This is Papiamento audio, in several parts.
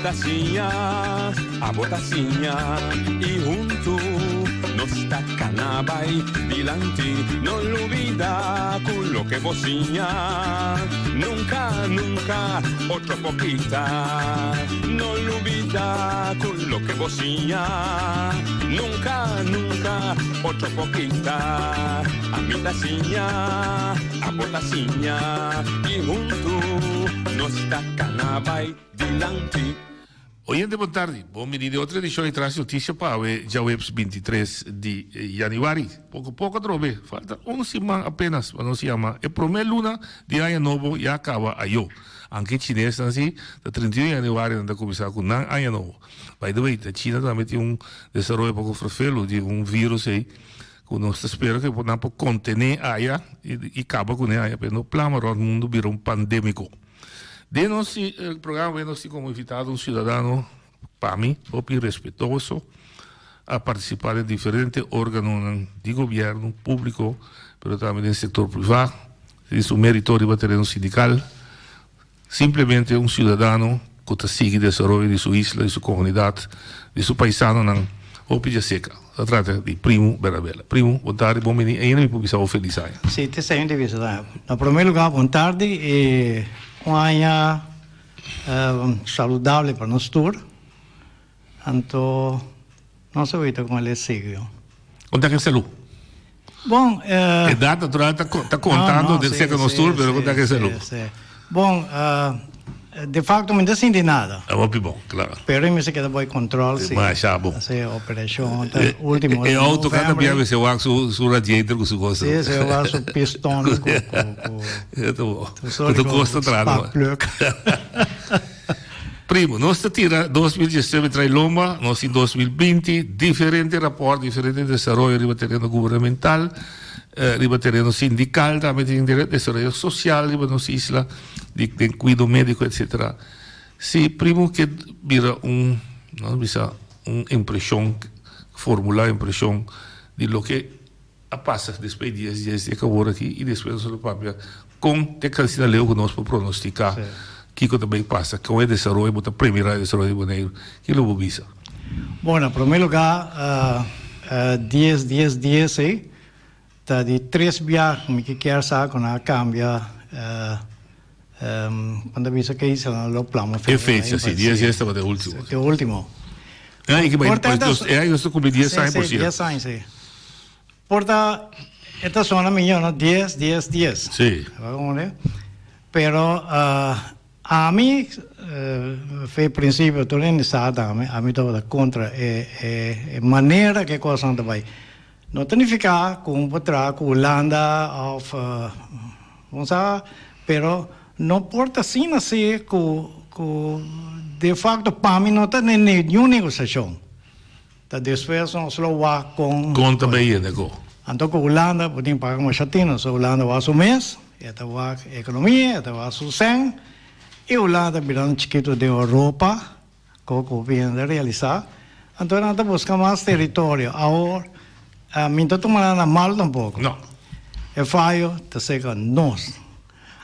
ta siña, abo ta siña y hunto nos ta cana bay dilanti. No lubida cu loke bo siña nunca, nunca otro por kita. No lubida cu loke bo siña nunca, nunca otro por kita. Ami ta siña, abo ta siña y hunto nos ta cana bay dilanti. Oyente bon tardi, bon bini den otro edicion di Tras Noticia pa awe djaweps 23 di januari. Poco poco atrobe, falta un siman apenas pa nos yama e prome luna di aña nobo ya caba ayo. Anke chinesnan si ta 31 januari nan ta cuminsa cu nan aña nobo. By the way, na China tambe tin un desaroyo poco ferfelu di un virus ey cu nos ta spera cu nan por contene aya y caba cune aya pero no plama rond mundo bira un pandemico. Den nos programa nos tin como invitado un ciudadano pa mi hopi respetoso a participa den diferente organonan di gobierno publico pero tambe den sector priva tin su merito riba tereno sindical. Simplemente un ciudadano cu ta sigui desaroyo di su isla, di su comunidad, di su paisanonan hopi dja seca. Ta trata di Primo Bernabela. Primo, bon tardi, bon bini. Ainda mi por bisa bo feliz aña. Si, te señor di bisa ta. Na prome lugar, bon tardi y un aña saludable pa nos tur. Anto nos a wita con el e siglo. Con ta ke salud? Bon, eh, Edad natural ta, ta contando de cerca nos tur, pero con ta ke salud? Si, si. Bon, eh, de facto mi no ta sinti nada. Ah, hopi bon, claro. Pero mi se keda boy control, si. Masha bon. Si, operacion, ta eh, ultimo. E auto cada bia se wak su, su radiator cu su cosa. Si, se wak su piston cu, cu, cu. Eto bo. Cu tu costa trado. Spark plug. Primo, nos ta tira 2019 trae lomba, nos tin 2020, diferente rapport, diferente desaroyo riba tereno gubernamental, eh, riba tereno sindical, tambe tin desaroyo social riba nos isla, di, den cuido medico, etcetera. Si Primo ke bira un, nos bisa, un impresion, formula impresion di loke A pasa despues di dies dies di e kabor aki i despues nos lo papia kon te kansina leu ku nos por pronostiká kiko ta bai pasa, kon e desaroyo bo ta premirá e desaroyo di Boneiru, ki lo bo bisa? Bon, na promé lugá dies dies dies ei ta di tres bia ku mi ke kier sa ku nan a kambia Cuando bisa ke isla lo plama E fecha, si, dies dies tabata e ultimo. E ultimo. E que bai, e aña nos ta cumpli dies aña, por cierto. Dies aña, si. Por ta, e ta sona miyo, no? Dies, dies, dies. Si. Pero ami, fe principio, tur hende sa tambe, ami tabata contra e, e manera ke cosnan ta bai. No ta nifiká ku un por traha ku Hulanda òf un sa, pero no por ta asina si ku ku de fakto pa mi no ta den niun negosiashon. Ta despues nos lo wak kon. Kon ta bay yende ko? Anto ku Hulanda bo tin paga masha tino, so Hulanda wak su mes, e ta wak ekonomia, e ta wak su sèn, i Hulanda birando chikitu den Europa. Ko ku bin ta realisá, anto nan ta buska mas teritorio. Awor, mi no ta tuma nan na mal tampoko. No. E fayo ta serka nos.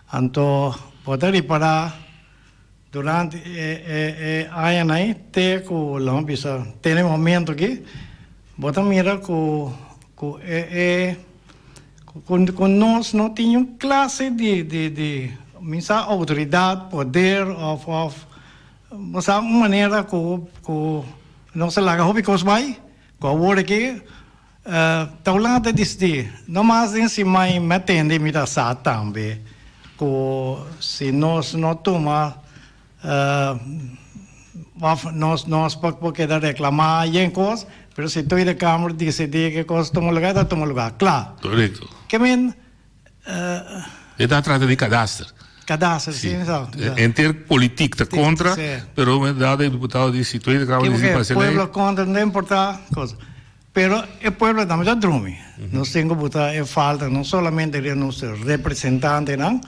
Anto bo ta ripará durante e e e añanan ei te ku lo bisa te na e momento aki, bo ta mira ku ku e e ku ku nos no tin un klase di di di mi sa outoridat, poder òf òf Bo sa un manera ku ku nos a laga hopi kos bai, ku awor aki ta Hulanda ta disidí. No mas den si mai mi a tende i mi ta sa tambe ku si nos no tuma òf nos nos por por keda reklamá yen kos, pero si Tweede Kamer disidí ke kos tuma lugá e ta tuma lugá. Kla. Korekto. Ke men. E ta trata di kadaster. Kadaster, si. Enter politiek ta kontra, pero dado e diputado di si Tweede Kamer di si pasa lei. Pueblo kontra no importa cosa. Pero e pueblo tambe ta drumi. Nos tin ku buta e falta no solamente riba nos representantenan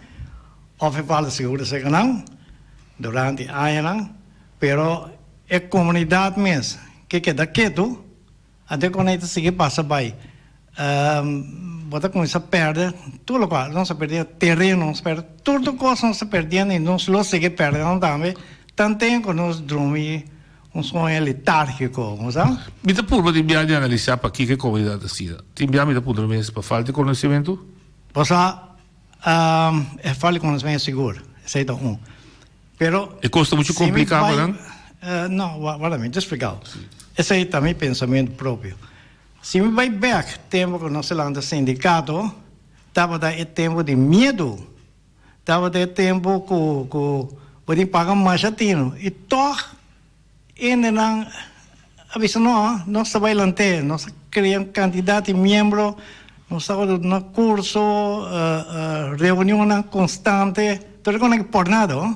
of e falta sigur serka nan durante añanan, pero e komunidat mes ke keda ketu. Anto kon ei ta sigui pasa bai, bo ta kuminsá pèrdè tur lokual. Nos a pèrdè tereno, nos a pèrdè tur tur kos nos ta pèrdiendo i nos lo sigui pèrdiendo tambe. Tanten ku nos drumi un soño letárgiko, bo sa? Mi ta purba tin bia di analisá pakiko e komunidat ta asina. Tin bia mi ta puntra mi mes, pa falta di konosementu? Bo sa, e falta di konosementu sigur, esei ta un. Pero. E kos ta muchu kompliká pa nan? No, wara mi ta spliká bo. Esei ta mi pensamentu propio. Si mi bai bèk tempu ku nos a lanta sindikato, tabata e tempu di miedu. Tabata e tempu ku ku bo tin paga masha tinu i tòg hendenan a bisa no, nos ta bai lant'é, nos a krea un kantidat di miembro, nos tabata duna kurso, reunionnan konstante, tur e kos nan por nada ho.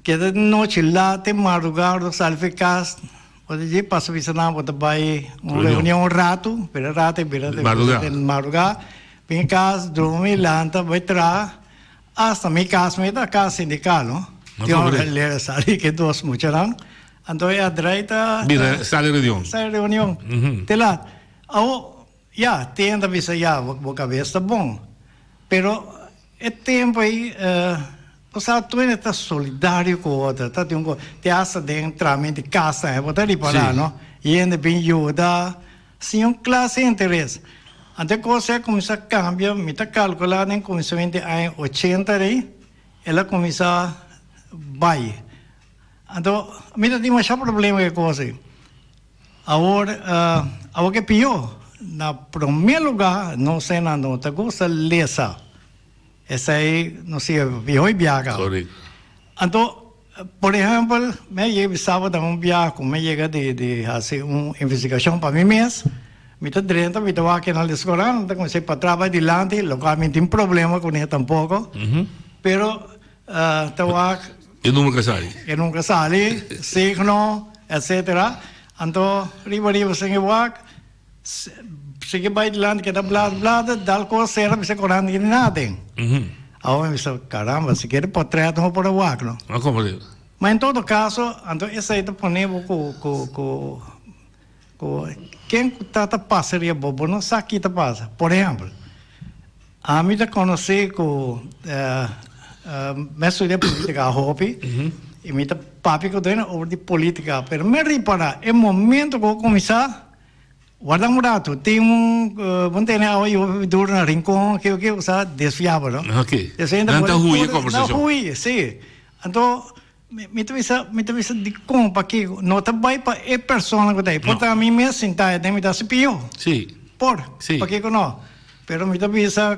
Keda di nochi lat te mardugá ora sali for e kas, bo ta dje pasa bisa nan bo ta bai un reunion un ratu, pero e ratu e bira te mardugá. Bin kas, drumi, lanta, bai traha. Asta mi kas mi ta kas sindikal, no? Tin ora lera sali ke dos muchanan. Anto e a drai ta. Bira sali reunion. Sali reunion. Te lat. Awo, ya, tin ta bisa ya, bo kabes ta bon. Pero e tempu ei, bo sa tur hende ta solidario ku otro. Ta tin un kos, te asta den trahamento di kas tambe bo ta ripará, no? Hende bin yuda. Sin un clase di interes. Anto e cosa a cuminsa cambia, mi ta calcula den cuminsament di aña ochenta rei, el a cuminsa bay. Anto mi ta tin masha problema cu e cosa ei. Awor, awor ke pio, na prome lugar nos esnan no ta gusta lesa. Esei nos sigue hopi biaha. Anto Por ehempel, mi a yega bisa bo ta un biaha ku mi a yega di di hasi un investigashon pa mi mes, mi ta drenta, mi ta wak na leskoran, mi ta kuminsá patras bai dilanti, lokual mi tin problema kuné tampoko, pero ta wak. E number ka sali. E number ka sali, signo, etsetera. Anto riba riba sin e wak, Sigui bai dilanti keda blada blada dal kos sera bisa koran di nada den. Awor mi bisa caramba sikiera potret no por a wak no. No como di. Ma en todo caso anto esey ta pone bo ku ku ku ku ken ku ta ta pasa riba bo bo no sa ki ta pasa. Por ehempel ami ta konosi ku mi a studia politica hopi y mi ta papia ku den over di politica pero mi a ripara e momento ku bo kuminsa Warda un ratu, tin un bo tene awa yobe duro na Rincon, kiko kiko sa desviaba no. Ok. Nan ta hui e conversacion. Nan hui, si. Anto mi ta bisa, mi ta bisa dikon, pakiko? No ta bai pa e persona ku ta ei. Por ta mi mes sinta ei den mi ta hasi pio. Si. Por. Si. Pakiko no? Pero mi ta bisa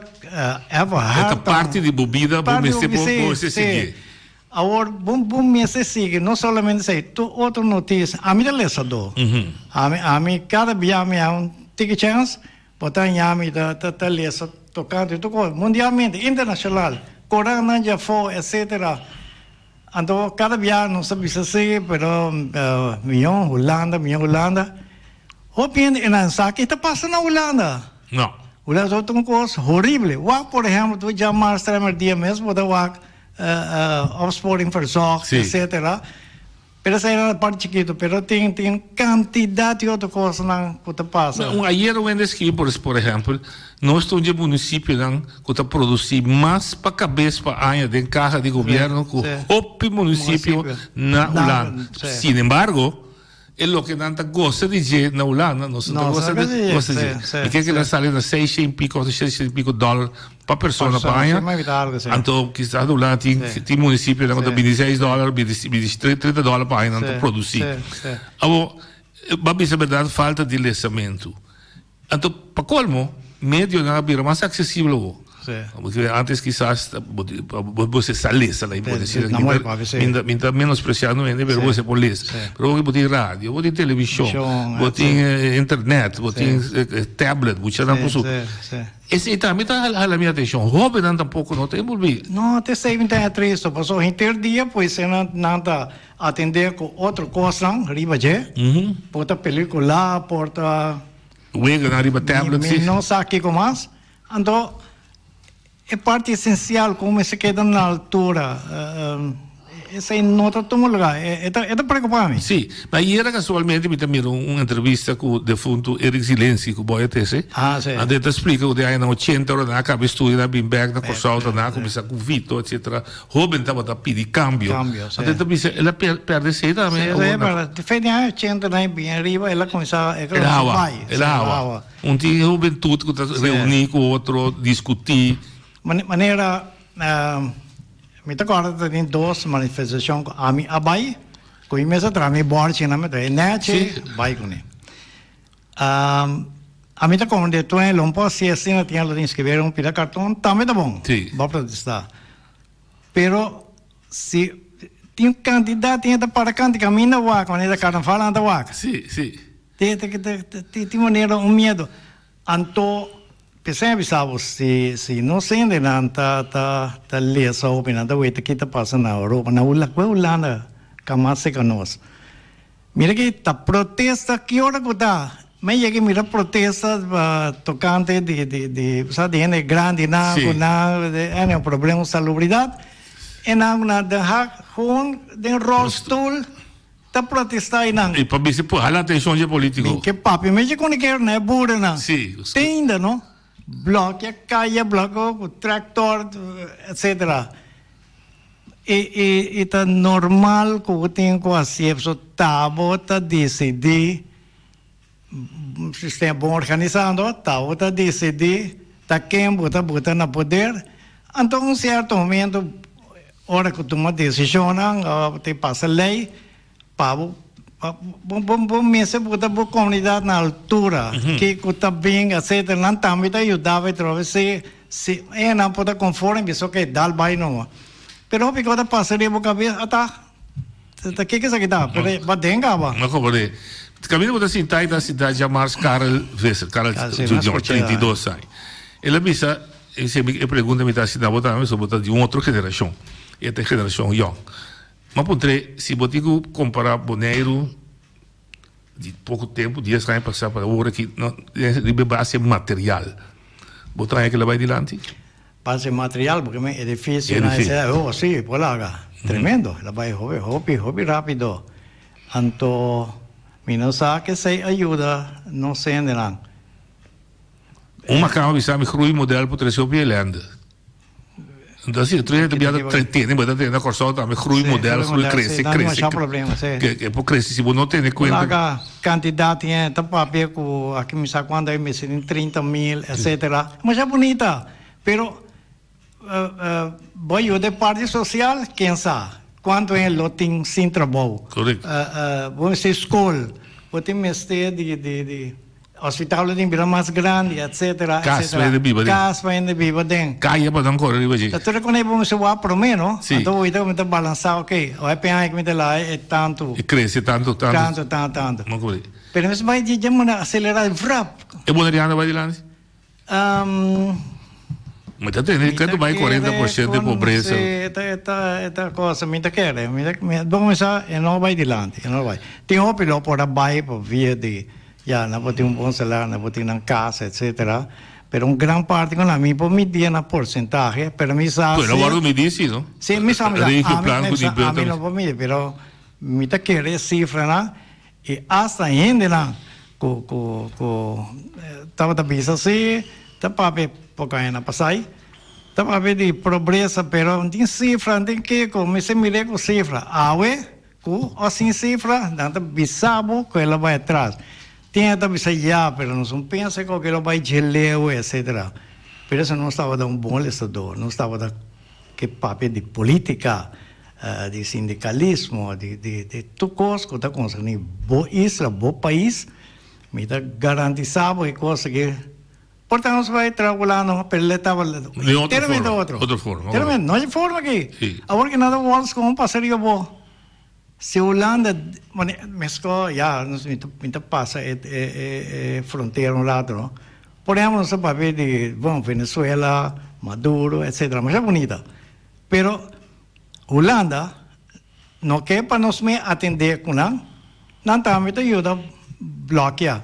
Everhard. E ta parti di bo bida, bo mester bo mester sigui. Awor, bo bo mester sigui no solamente esei, tur otro noticia. Ami ta lesadó. Ami, ami cada bia mi haña un tiki chèns, bo ta haña mi ta ta ta lesa tocante tur cos, mundialmente, internacional, corannan djafó, etcetera. Anto cada bia nos ta bisa si, pero mihó Hulanda, mihó Hulanda. Hopi hende e nan sa ke ta pasa na Hulanda. No. Hulanda ta un cos horrible. Wak, por ehempel, tur djamars trèmerdia mes bo ta wak. Opsporing Verzocht, etcetera. Pero esei na parti chikitu, pero tin tin kantidat di otro kosnan ku ta pasa. Un ayer un hende skibi por por ehèmpel, nos ta un dje munisipionan ku ta produsí mas pa kabes pa aña den kaha di gobièrnu ku hopi munisipio na Hulanda. Sin embargo, E loke nan ta gosa di dje na Hulanda, nos no ta gosa di gosa di dje. Mi kere ku nan sali na seishent i piko òf sheshent i piko dòler pa persona pa aña. Anto kisas na Hulanda tin tin munisipianan ku ta binti seis dòler, binti trinta dòler pa aña nan ta produsí. Awor, bo a bisa bèrdat falta di lesamentu. Anto, pa colmo, medionan a bira mas accesibel awo. Sí. Antes kisas bo se sa lesa, like, bo decir, mi ta menospreciando hende, pero bo se por lesa. Pero bo tin radio, bo tin television, bo tin internet, bo tin tablet, bo chana por su. Esey tambe ta hala mi atencion. Hobennan tampoco no ta envolvi. No, te esey mi ta tristo, pasobra henter dia pues nan ta atende cu otro cosnan riba dje, por ta pelicula, por ta. Weganan riba tablet, si. Mi no sa kiko mas. Anto, e parti esencial, con mester keda na altura. Esei no ta tuma lugá. E ta e ta preokupá mi. Sí, ma ayera kasualmente mi ta mira un entrevista ku defuntu Eric Zielinski ku Boy a tese. Ah, sí. Anto e ta splika ku den añanan ochenta ora nan a kaba e studio nan a bin bèk na Kòrsou ta nan a kuminsá ku Vito etsetera. Hóben tabata pidi kambio. Kambio, sí. Anto e ta bisa el a pèrdè esei tambe. Sí, Awor e na. pèrdè. Fe den aña ochenta nan bin ariba el a kuminsá e El kuminsá hawa, bai. el Sí, a el hawa. hawa. Un tin hubentut ku ta Sí. reuní ku otro, diskutí. Manera Mi ta kòrda ta tin dos manifestashon ku ami a bai, ku mi mes a traha mi bòrchinan, mi traha e nèchi, bai kuné. Ami ta komprendé tur lo por hasi asina, tin lo tin skibí un pida karton, tambe ta bon, bo protestá. Pero si tin kantidat tin ta para kanti kaminda wak, manera karnaval nan ta wak. Tin manera un miedu. Anto p'esei a bisa bo, si si nos hendenan ta ta ta lesa hopi, nan ta weta ki ta pasa na Europa, na Hula, kue Hulanda ka mas seka nos. Mira ki ta protesta ki ora ku ta, mi a yega mira protesta pa tokante di di di sa di hende grandinan ku nan ene problema ku salubridat, e nan ku nan Den Haag gewoon den rolstoel. Ta protestá einan. I pa bisa por hala atenshon dje polítiko. Mi ke papia mechi ku kier na e burennan. Sí. Te ainda no. Blòkia kaya, blòkia ku tractor, etcetera. I i i ta normal ku bo tin ku hasié pasobra ta bo ta disidí Sistema bon organisá anto ta bo ta disidí ta ken bo ta buta na poder. Anto un sierto momento ora ku tuma desishonnan òf te pasa lei pa bo bo bo mester buta bo komunidat na altura kiko ta bin etcetera nan tambe ta yuda bo atrobe si si e nan por ta konforme bisa oke dal bai nobo pero hopi kos ta pasa riba bo kabes ata. Ta kiko esaki ta? Pero ba den kaba. No komprendé. Kaminda bo ta sinta i ta sinta Jamars Karel Visser, Karel Junior, 32 aña. El a bisa, e e pregunta mi ta hasi na bo tambe, pasobra bo ta di un otro generashon. E ta e generashon yòn. Mi a puntr'é si bo tin ku kompará Boneiru di poko tempu, dies aña pasá pa awor aki, riba e base material. Bo ta haña ku el a bai dilanti? Base material porque mi edificio na ese oh si por laga tremendo el a bai hopi hopi hopi rapido anto mi no sa kesey a yuda nos hendenan. Un makamba bisa mi groei model por trece hopi elende. Entonces si otro hende ta bia ta tene bo ta tene na Kòrsou tambe groei model groei crece crece ke por crece si bo no tene kuenta. Laga kantidat hende ta papia ku aki mi sa kuantu ei mester tin 30 mil etcetera masha bunita pero bo yuda e parti sosial ken sa kuantu hende lo tin sin trabou bo mester skol bo tin mester di di Hospital lo tin bira mas grandi, etcetera, Cas etcetera. pa hende biba den. Cas pa hende biba den. Caya pa nan core riba dje. Ta tur e con ei bo mester wak prome, no? Si. Anto bo ta balansa, ok, ora e peña cu mi ta laha e tanto. E crece tanto, tanto. Tanto, tanto, tanto. No como di. Pero mester bay dje dje manera acelera, vrap. E boneriano bay dilanti? Mi ta tende ku bai 40% di pobresa. Si, e ta e ta cosa, mi ta kere, mi ta bo kuminsá e no bai dilanti, e no bai. Tin hopi lo por a bai pa via di ya nan por tin un bon salario, nan por tin nan casa etcetera, pero un gran parti ku nan mi por midi na porsentahe, pero mi sa si. Pero a wòrdu midi si no? Si, mi sa, mi sa, ami no por midi, pero mi ta kere e sifranan. I asta hendenan ku ku ku tabata bisa si ta papia poko añanan pasai ta papia di pobresa pero no tin sifra no tin kiko mester mira ku sifra awe ku o sin sifra nan ta bisa bo ku el a bai atras tin hende ta bisa ya pero nos no pensa ku el a bai dje leu etcetera pero eso nos tabata un bon lesador nos tabata ke papia di politica. Di sindikalismo, di di di tur kos ku ta konserní bo isla, bo pais, mi ta garantisá bo e kos aki. Por ta nos bai traha Hulanda, pero le tabata Di otro enteramente forma, otro. otro forma, Enteramente, no hay forma aki. Sí. Awor ki nan ta wòls kon pasa riba bo. Si Hulanda, mane, mesko, ya, nos mi ta mi ta pasa e e e e frontera un rato, no. Por ehempel, nos ta papia di, bon, Venezuela, Maduro, etcetera, masha bunita. Pero Hulanda no ke pa nos me atendé ku nan, nan tambe ta yuda blòkia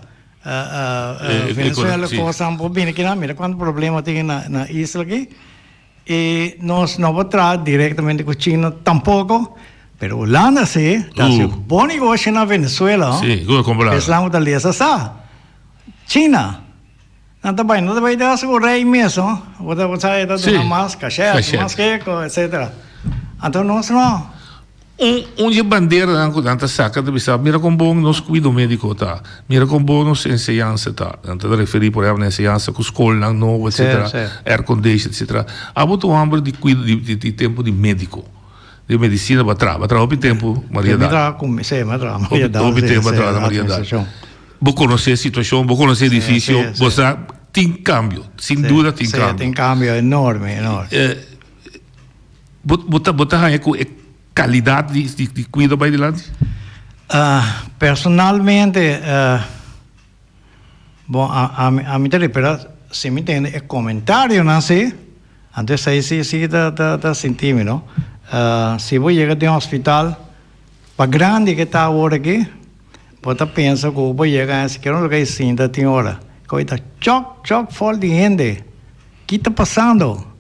Venezuela kosnan por bini kinan, mira kuantu problema tin na isla aki, i nos no por traha direktamente ku China tampoko. Pero Hulanda si ta haci bon negoshi na Venezuela. Si, ku a compra. Esnan ku ta lesa sa. China, nan ta bai, nan ta bai ta haci ku rey mes, no? Bo ta bo sa e ta duna mas cachet, mas kiko, etcetera. Anto nos no. Un un di e banderanan ku nan ta saka ta bisa, mira kon bon nos kuido médiko ta, mira kon bon nos enseñansa ta. Nan ta referí por ehèmpel na enseñansa ku skolnan nobo, etcetera, aircondition, etcetera. Abo ta un hòmber di kuido di di tempu di médiko. Di medicina bo a traha, bo a traha hopi tempu Maria Dal. Mi traha ku, si, mi a traha Maria Dal. Hopi tempu a traha na Maria Dal. Bo konosé e situashon, bo konosé e edifisio, bo sa tin kambio, sin duda tin kambio. Si, tin kambio enorme, enorme. Bo bo ta bo ta haña ku e kalidat di di kuido a bai dilanti? Personalmente Bon, ami ami ta ripera si mi tende e comentarionan si, anto esei si si ta ta ta sinti mi no. Si bo yega den hospital, pa grandi ke ta awor aki, bo ta pensa ku bo yega sikiera un luga i sinta tin ora, ku ta chok chok fol di hende, ki ta pasando?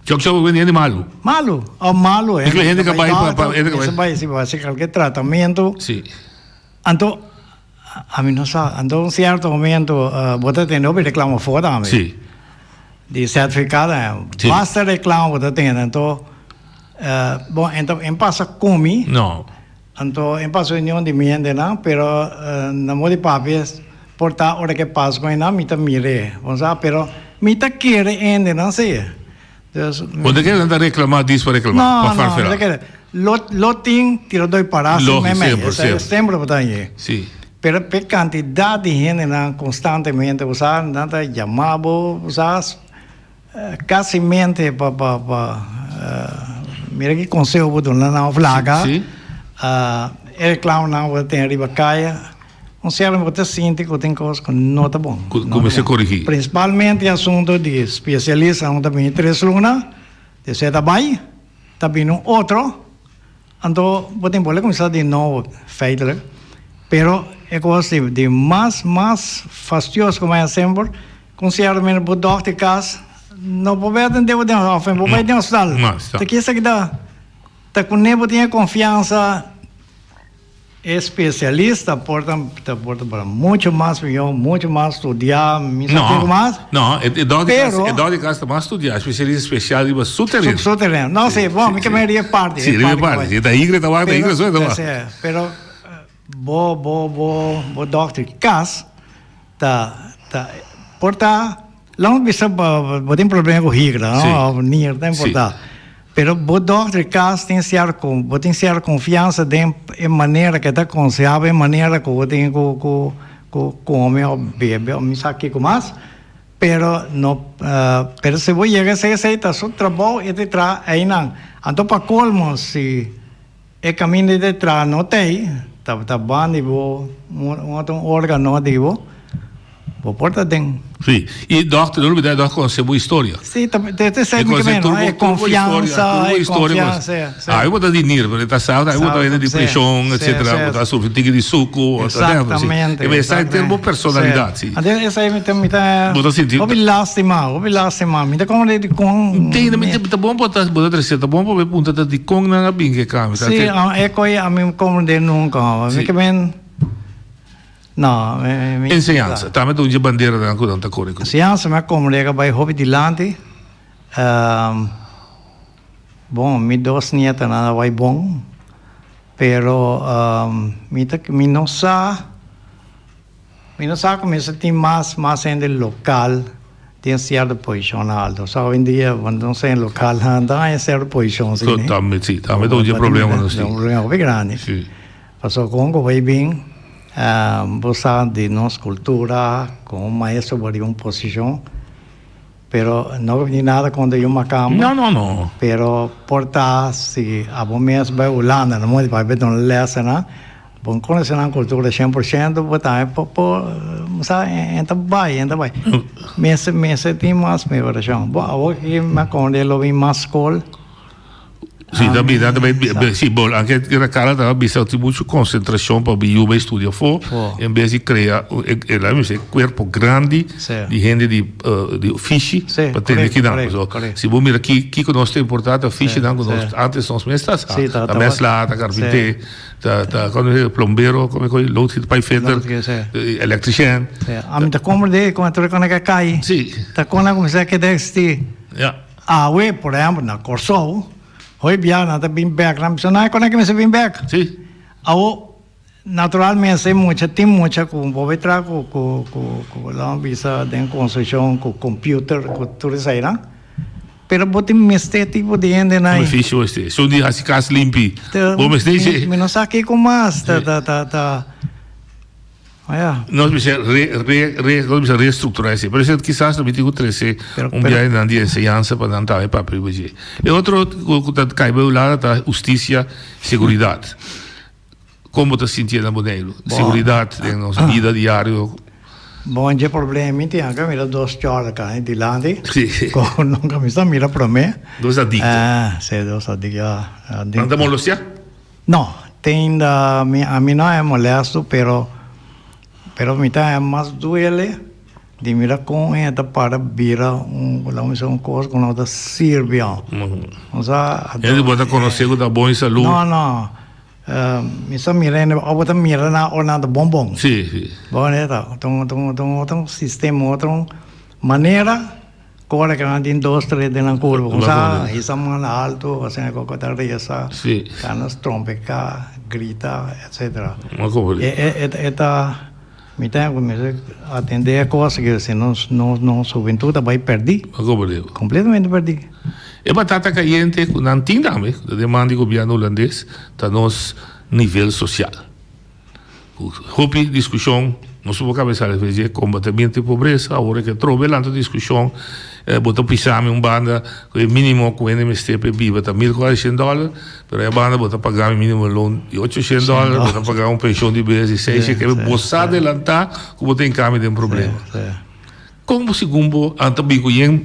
Chok chok bo hende malu. Malu, oh malu. Hende ka bai pa pa hende ka bai. Bai si bo hasi kalke tratamentu. Si. Anto Ami no sa. Anto un cierto momento bo ta tende hopi reclamo afó tambe. Sí. Di certificado Sí. Basta reclamo bo ta tende. Anto bon enta en pasa cu mi. No. Anto en pasa union di mi hendenan pero na modo di papia por ta ora ke pasa cu einan mi ta mir'é. Bo sa pero mi ta kere hendenan si. Dus. Bo ta kere nan ta reclama dis pa reclama? No, Pa no, farfera. mi ta kere. Lo, lo tin tirador di pará sin Lógico, mei mei. semper, Esei semper. semper bo ta hañ'é. Sí. Pero p'e kantidat di hendenan konstantemente bo sa, nan ta yama bo, bo sa, kasimente pa, pa, pa, mira ki konseho bo duna nan òf laga. Sí. E reklamonan bo ta tene riba kaya. Un sierto bo ta sinti ku tin kos ku no ta bon. Ku ku mester korigí. Prinsipalmente e asuntu di spesialista un ta bini tres luna, despues ta bai, ta bini un otro, anto bo tin bolbe kuminsá di nobo feitelijk. Pero e kos di di mas mas fastioso ku maya semper, ku un sierto manera bo dòkter kas no por bai atendé bo den òf bo bai den hospital. Ta kisa ki ta ta kuné bo tin e konfiansa. E spesialista por ta ta por ta para mucho mas mihó, mucho mas studiá, mi sa kiko mas. No, e dòkter di kas, e dòkter di kas ta mas studiá, spesialista spesial riba su tereno. Su tereno. No, si, bon, mi ke men riba e parti. Si, riba e parti. Si ta igre ta wak, ta igre so e ta wak. Pero bo, bo, bo, bo dòkter di kas ta, ta, por ta. Lo bisa bo tin problema ku higra no of nir ta importa pero bo dokter di kas tin sierto bo tin sierto konfiansa den e manera ke ta konsehá bo e manera ku bo tin ku ku ku kome of bebe of mi sa kiko mas pero no pero si bo yega esei esei ta su trabou e ta traha einan anto pa kolmo si e kaminda e ta traha no ta ei ta ta banda di bo un otro organo di bo. Bo por ta den. Sí, i dòkter, no olbidá e dòkter konosé bo historia. Sí, ta ta esei mi ke meno, e konfiansa, e konfiansa, sí. Ai bo ta di nir, pero e ta sa, ai bo ta hende di preshon, etsetera, bo ta sufri tiki di suku, Exactamente. E mester henter bo personalidat, sí. Anto esei mi ta, mi ta. Bo ta sinti. Hopi lastima, hopi lastima, mi ta komprende dikon. Tende, mi ta bon bo ta, bo ta trese, ta bon pa bo punta ta dikon nan a bin ke kambio. Sí, e koi ami no komprende nunka, mi ke men. No, mi. Enseñansa, tambe ta un dje banderanan ku nan ta kore ku. Enseñansa mi a komprende a bai hopi dilanti. Bon, mi dos nietanan a bai bon, pero mi ta mi no sa, mi no sa ku mester tin mas mas hende lokal den sierto posishon alto. Sa hoy-en-dia bo no sa hende lokal nan ta haña sierto posishon si. Tambe si, tambe ta un dje problema nos tin. Un problema hopi grandi. Si. Pasobra kon ku bai bin bo sa di nos kultura, kon un maestro bo riba un posishon, pero no ku bini nada kontra yu makamba. No, no, no. Pero por ta si abo mes bai Hulanda no modo bai duna lèsnan, bo no konosé nan kultura 100%, bo tambe por por sa e ta bai, e ta bai. Mester mester tin mas mehorashon. Bo awor aki mi a komprende lo bin mas skol. Si, ta bira, ta bai, si, bon, anke era Carla taba bisa tin mucho concentracion pa yu bai studia afó, en bes di crea, e laat mi bisa, e cuerpo grandi di hende di di ofishi pa tene kinan. Paso, si bo mira ki kiko nos ta importa ta ofishinan ku nos antes nos mes ta sa, ta mesla, ta carpinté, ta ta komo e plombero, komo e koe, loodgieter, pipefitter, electricien. Ami ta komprende kon tur e kos a kai, ta kon a kuminsá keda existi. Awe, por ehempel, na Kòrsou, hopi bia nan ta bin bèk, nan bisa, nan e kòne ke mester bin bèk. Sí. Awo, naturalmente e mucha tin mucha ku bo bai traha ku ku ku ku laman bisa den konstrukshon ku computer ku tur eseinan, pero bo tin mester tipo di hendenan ei. Beneficio este. Esun di hasi kas limpi. Bo mester dje. Mi no sa kiko mas ta ta ta ta. Nos mester re, re, re, nos mester reestructura esei. Pero esei kisas lo mi tin cu trece un biahe nan di enseñansa pa nan tambe papia riba dje. E otro cu ta cay bay un lado ta husticia, seguridad. Con bo ta sinti na Boneiru? Seguridad den nos bida diario. Bon, dje problema mi tin aca mira dos chorda cana dilanti. Cu nunca mi sa mira prome. Dos adicto. Si, dos adicto, ya. Nan ta molestia? No, te inda mi ami no a molesto pero pero mi ta mas duele di mira con e ta para bira un laga mi bisa un cos cu no ta sirbi aun. Osea Hende bo ta conoce cu ta bon y salud. No no mi sa mira hende ora bo ta mira nan ora nan ta bon bon. Si si. Bo ta un un otro sistema otro manera. Ora ku nan tin dos tres den nan kurpa kumsa hisa man alto asina ku ta resa kana strompeká grita etsetera e ta mi ta kuminsá atendé e kos aki si no nos hubentut ta bai pèrdí kompletamente pèrdí. E batata kayente ku nan tin tambe ku ta demanda di gobièrnu hulandes ta nos nivel sosial. Ku hopi diskushon nos por kabesa riba dje kombatimiento di pobresa, awor ke atrobe lanta diskushon bo ta pisa mi un banda ku e minimo ku hende mester pa e biba ta mil kuatrocientos dòler, pero e banda bo ta paga mi minimo loon di ochocientos dòler, bo ta paga un penshon di bes di seiscientos, kebe bo sa adelanta ku bo ta hinka mi den problema. Kon bo segun bo a ta bin ku yen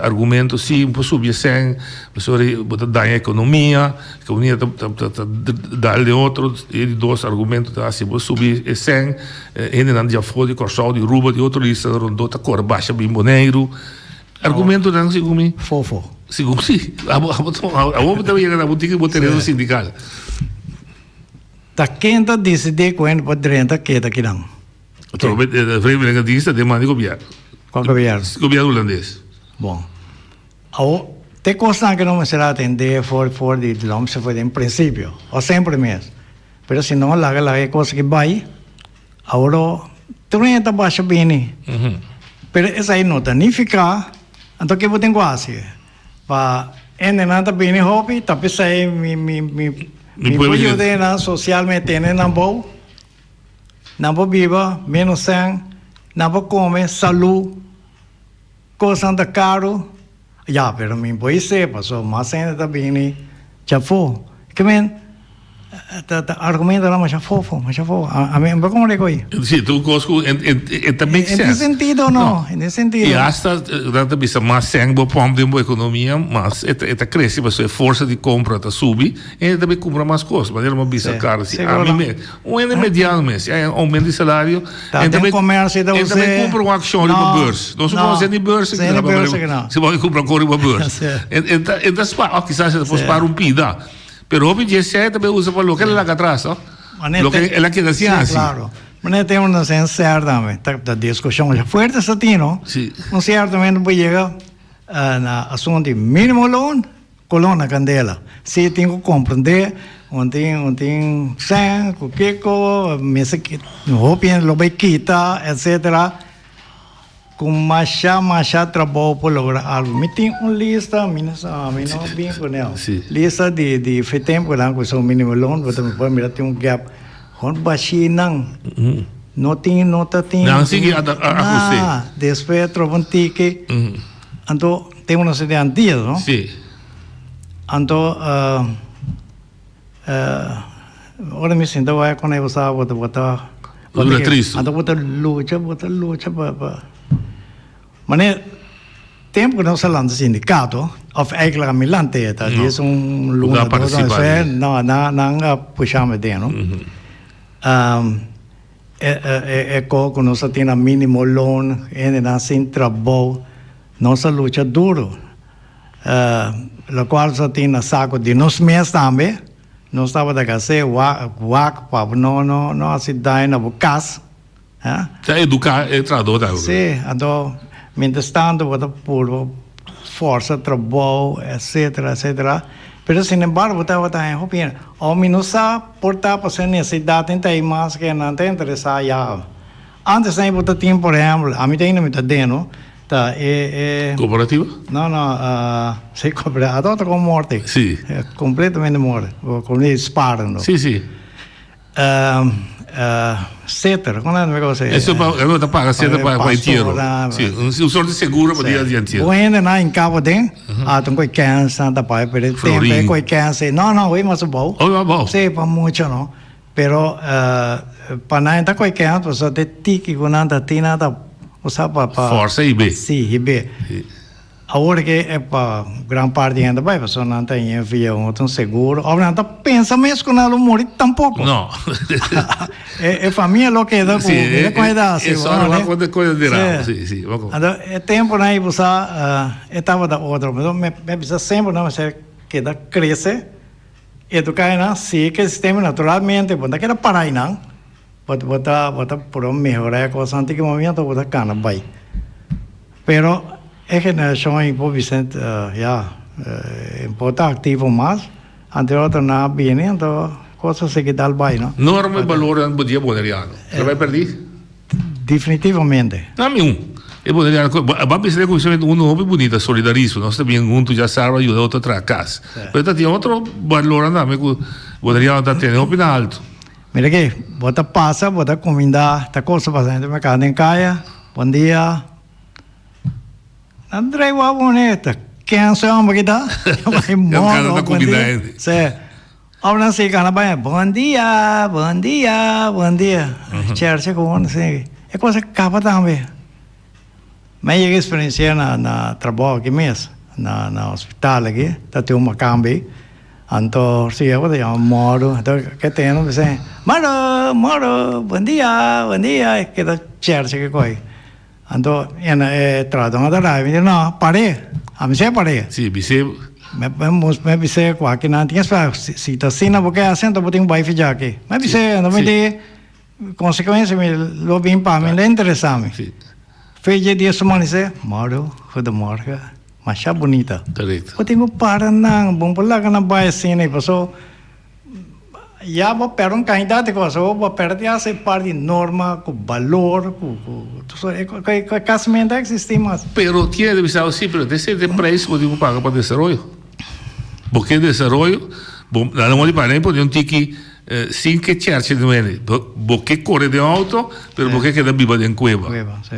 argumento si bo subi e sèn pasobra bo ta daña ekonomia, ekonomia ta ta dal den otro e di dos argumento ta si bo subi e sèn hendenan di afó di Kòrsou di Aruba di otro isla rondó ta kore basha bin Boneiru argumentonan segun mi Fofo. Segun si abo abo bo ta yega na bo tin bo tereno sindikal. Ta ken ta disidí ku hende por drenta keda kinan? Atrobe de vreemdelingendienst ta den man di gobierno. Cual gobierno? Gobierno hulandes. Bon. Awor, te cosnan cu no mester atende for for di lomse for den principio, o semper mes. Pero si no laga laga e cos aki bay, awor tur hende ta basha bini. Pero esai no ta nifica, anto ke bo tin cu haci? Pa hendenan ta bini hopi, ta pesey mi mi mi mi por yuda nan socialmente tene nan bou. Nan por biba menos sèn, nan por kome salú, kosnan ta karu. Ya, pero mi por hise pasobra mas hende ta bini djafó. Ke men ta ta argumentonan masha fofo, masha fofo. Ami no por komprende koe. Si, tur kos ku e ta make sense. En tin sentido no, en tin sentido. I hasta nan ta bisa mas sèn bo pòmp den bo ekonomia, mas e ta krese pasobra e forsa di kompra ta subi, e ta bin kumpra mas kos. Manera bo bisa karo si ami mes. Un hende mediano mes, si hay un aumento di salario, Ta den comercio ta e ta bay cumpra un accion riba beurs. No su conoce ni beurs Si bo bay cumpra un riba beurs. E ta e ta spaar, of kisas e ta por spaar un pida. Pero hopi dje esei ta bay usa pa loke el a laga atras, no? Loke el a keda sin hasi. Claro. Manera tin un sen ser tambe, ta discusion fuerte sa tin, no? Un cierto momento bo yega na asunto di minimo loon. Koló na kandela. Si tin ku komprendé, un tin un tin sèn ku kiko, mester hopi hende lo bai kita, etsetera. Ku masha masha trabou por logra algu. Mi tin un lista, mi no sa, mi no bin ku nel. Lista di di fe tempu ku nan kuminsá un minimo loan, bo ta por mira tin un gap. Hon bashí nan. No tin, no ta tin. Nan sigui ajust'é. Despues a troba un tiki. Anto tin un nos di Antillas, no? Sí. Anto ora mi sinta wak con e sa bo ta bo ta Dura tristu. Anto bo ta lucha, bo ta lucha pa pa manera. Tempu ku nos a lanta sindikato, òf eigenlijk ami lant'é, ta dies un luna, dos luna, no, nan a pusha mi den, no. E ko ku nos a tin na minimo loon, hendenan sin trabou, nos a lucha duru. Lokual nos a tin na saku di nos mes tambe, nos tabata kas'é wak pa no no hasi daño na bo kas. Ta eduká e trahadó ta. Sí, anto mientras tanto bo ta purba forsa trabou etcetera etcetera pero sin embargo bo tabata haña hopi hende o mi no sa por ta pasobra necesidad tin ta ei mas ke nan ta interesá ya antes nan bo ta tin por ehempel ami ta ainda mi ta den no ta e e Cooperativa? No no si cooperativa a ta como morte Si. completamente morte como di sparen no. Si si. Seter, kon nan ta bisa? Eso pa, e ta paga seter pa pa entiero. Si, un sort di seguro pa dia di entiero. Bo hende nan in Cabo den, a ta un koi kens nan ta paga, pero e tempo e koi kens ei, no no, hui mas abou. Oh, abou. Si, pa mucho no. Pero pa nan ta koi kens, pasobra e tiki ku nan ta tin nan ta usa pa pa. Forsa hib'é. Si, hib'é. Awor ke e pa gran parti hende bai pasobra nan ta yen via un otro seguro of nan ta pensa mes ku nan lo muri tampoko. No. E famia lo keda ku mira kon e ta hasi. E sòru wak ku koe di ramo. Si, si. Anto e temponan ei bo sa e tabata otro. Mi a bisa semper nan mester keda krese, eduká einan, sigui ku e sistema naturalmente bo no ta keda para einan. Bo bo ta bo ta puro mehorá e kosnan tin ki momento bo ta kana bai. Pero e generashon ei por bisa ya e por ta aktivo mas, antes otro nan a bini anto kos a sigui dal bai no. Norma i balornan bo di e boneriano ta bai pèrdí? Definitivamente. Dame un. E boneriano ku bo a bisa den kuminsamentu unu hopi bunita, solidarismo. Nos ta bien huntu dja sarba yuda otro traha kas. Pero ta tin otro balornan tambe ku boneriano ta tene hopi na alto. Mira aki, bo ta pasa, bo ta kuminda, ta kosa pasa hende merkado den kaya, bon dia. Nan ta drai wou pone, ta ken su homber ki ta? Bai moro, bon dia. Sí. Of nan sigui kana bai, bon dia, bon dia, bon dia. Cherche ku un asina. E kosa kaba tambe. Mi a yega experiencia na na trabou aki mes, na na hospital aki, ta tin un makambi, anto si bo ta yama Moro, anto ke tene mi bisa, Moro, Moro, bon dia, bon dia, e keda cherche ke koi. Anto e trahadónan ta rabia, mi di no, par'é, ami si a par'é. Si, bis'é. Mi mi bis'é ku aki nan tin espera, si ta asina bo ke hasi anto bo tin ku bai fija aki. Mi bis'é, anto mi di. Konsekuensia mi lo bin pa mi, no interesa mi. Fecha di esun manisé, Mauro, goedemorgen, masha bunita. Correcto. Bo tin ku para nan, bo no por laga nan bai asina, paso ya bo pèrdè un kantidat di kos, bo pèrdè ya e parti di norma ku balor ku ku kasi no ta eksistí mas. Pero tiene bisa si, pero esei ta e preis ku bo tin ku paga pa desaroyo. Bo ke desaroyo, bo nan a modi paga, nan a pone un tiki. Sin ke cherche di wende. Bo ke kore den outo, pero bo ke keda biba den kueba. Kueba, si.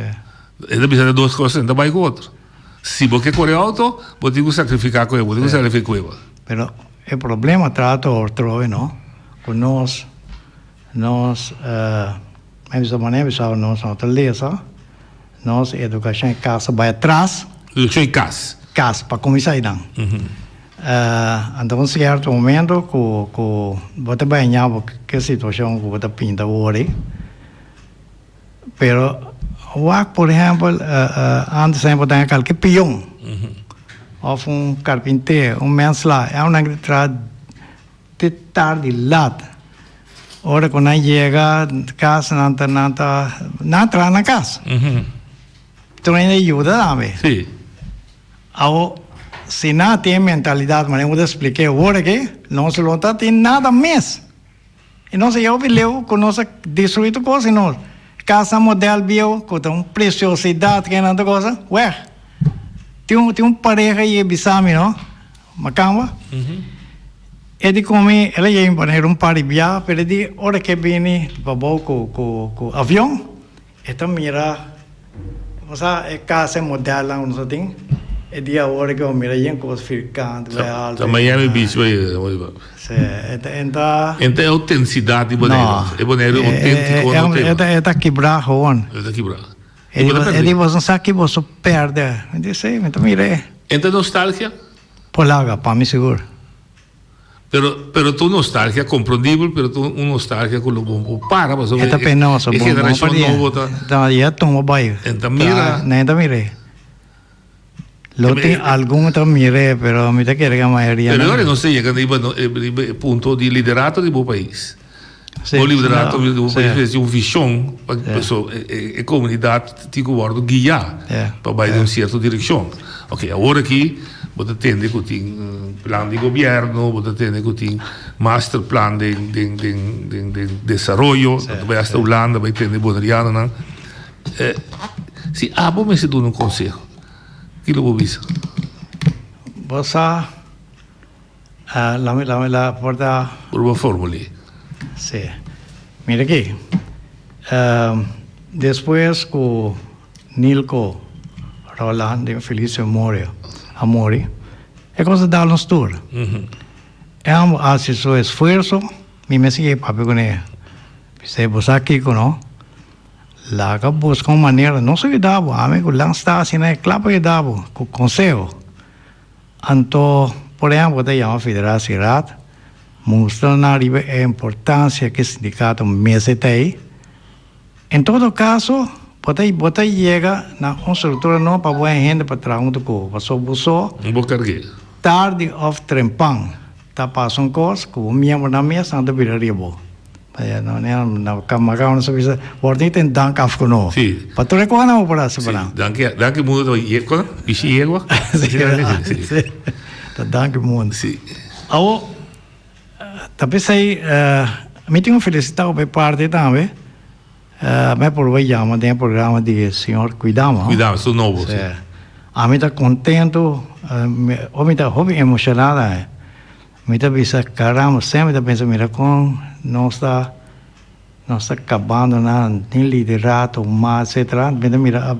E ta bisa dos kos ta bai ku otro. Si bo ke kore outo, bo tin ku sakrifiká kueba, bo tin ku sakrifiká kueba. Pero e problema trato otro no, ku nos, nos, mi bisa manera mi bisa nos no ta lesa, nos edukashon e kas a bai atras. Edukashon e kas. Kas, pa kuminsá einan. Anto un cierto momento cu cu bo ta baña bo ke situacion cu bo ta pinta awor ei. Pero wak por ehempel antes bo ta haña kalke pion of un carpinter, un mensla, e nan ta traha te tardi lat. Ora cu nan yega cas nan ta nan ta nan a traha na cas. Tur hende yuda tambe. Sí. Awo, si nan tin e mentalidat manera ku ta splik'é awor aki, nos lo ta tin nada mes. I nos a yega hopi leu ku nos a destruí tur kos i nos kasa modèl bieu ku ta un presiosidat ke nan tur kosa, wèg. Tin un tin un pareha yega bisa mi no, Makamba, e di ku mi, el a yega mi Boneiru un par di bia, pero e di ora ke bini pa abou ku ku ku avion, E ta mira, bo sa e cas e modelnan cu nos a tin, e dia awor cu bo mira yen cos firkant, bay alto. Ta Miami Beach bay Si, e ta e ta. E ta e autenticidad di Boneiru. E Boneiru autentico no tin. E ta kibra gewoon. E ta kibra. E di, e di boso sa ki boso perde. Mi di si, mi ta mir'é. En ta nostalgia? Por laga, pa mi sigur. Pero, pero ta un nostalgia comprendibel, pero ta un nostalgia cu lo bo por para, pasobra E ta penoso, e bo, bo generacion perdí. nobo ta. Ta, ya tuma bai. En ta mira. Ta, nan ta mir'é. Lo tin algun ta mir'é, pero mi ta kere ku e mayoria Pero no. ora nos ta yega riba riba e punto di liderato di bo pais. Sí, Bo liderato di bo sí. pais mester tin un vision pa Sí. paso e comunidad tin cu wordo guia Sí, pa bay sí. den un cierto direccion. Ok, awor aki bo ta tende cu tin plan di gobierno, bo ta tende cu tin masterplan den den den den den desaroyo, Sí, bo ta bay hasta sí. Hulanda bay tende bonerianonan. Si abo mester duna un conseho, ki lo bo bisa? Bo sa, lami lami la por ta. Por bo formul'é. Si. Mira aki, despues ku Nilko Roland den feliz memoria a muri, e kos a dal nos tur. E amo a hasi su esfuerso, mi mester yega papia kuné. Bis'é, bo sa kiko no? Laga buska un manera, no so yuda bo, ami ku lan sta asina e kla pa yuda bo ku konseho. Anto, por ehèmpel, bo ta yama Federatie Raad, mustra nan riba e importansia ku e sindikato mester ta ei. En todo kaso, bo ta bo ta yega na un struktura nobo pa bo hende pa traha huntu ku bo, pasobra bo so Bo karg'é. tardi òf trempan ta pasa un kos ku bo miembronan mes nan ta bira riba bo. Na bisa word niet in dank afgenomen. Sí. Pa tur e cosa nan bo por haci pa nan. Sí. Danki, danki mundo ta yegua, bishi yegua. Sí, sí. Ta danki mundo. Sí. Awo, ta pesey, mi tin un felicita pa e parti tambe. Mi por bay yama den e programa di señor Cuidama. Cuidama, su nobo, sí. Ami ta contento, mi ta hopi emocionada. Mi ta bisa, Caramba, semper mi ta pensa, mira con nos ta, nos ta cabando na tin liderato mas, etcetera. Mi ta mira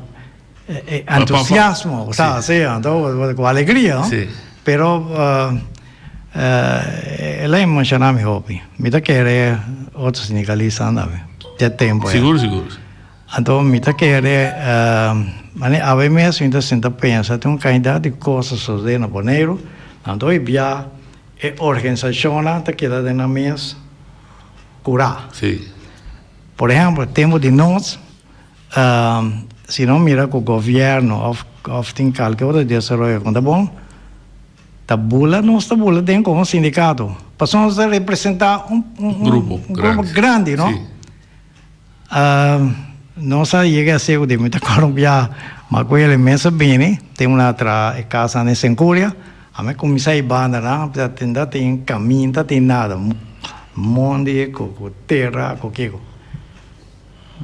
e entusiasmo, bo sa, si, anto cu alegria, no? Pero el a emociona mi hopi. Mi ta kere otro sindicalista tambe, dje tempo ya. Sigur, sigur. Anto mi ta kere, mane awe mes mi ta sinta pensa tin un kantidat di kos ta sosode na Boneiru, anto hoy bia e organisashonnan ta keda den nan mes kurá. Sí. Por ehèmpel, tempu di nos, si nos mira ku gobièrnu òf òf tin kalke otro desaroyo ku no ta bon, ta bula nos ta bula den komo sindikato, pasobra nos ta representá un un Grupo un grupo grandi. grandi, no? Sí. Nos a yega a segu di mi ta kòrda un bia Makuele mes a bini, tin un a traha e kas nan den Senkuria, ami a kuminsá e banda nan, ta tin ta tin kaminda, ta tin nada, mondi ku ku tera ku kiko.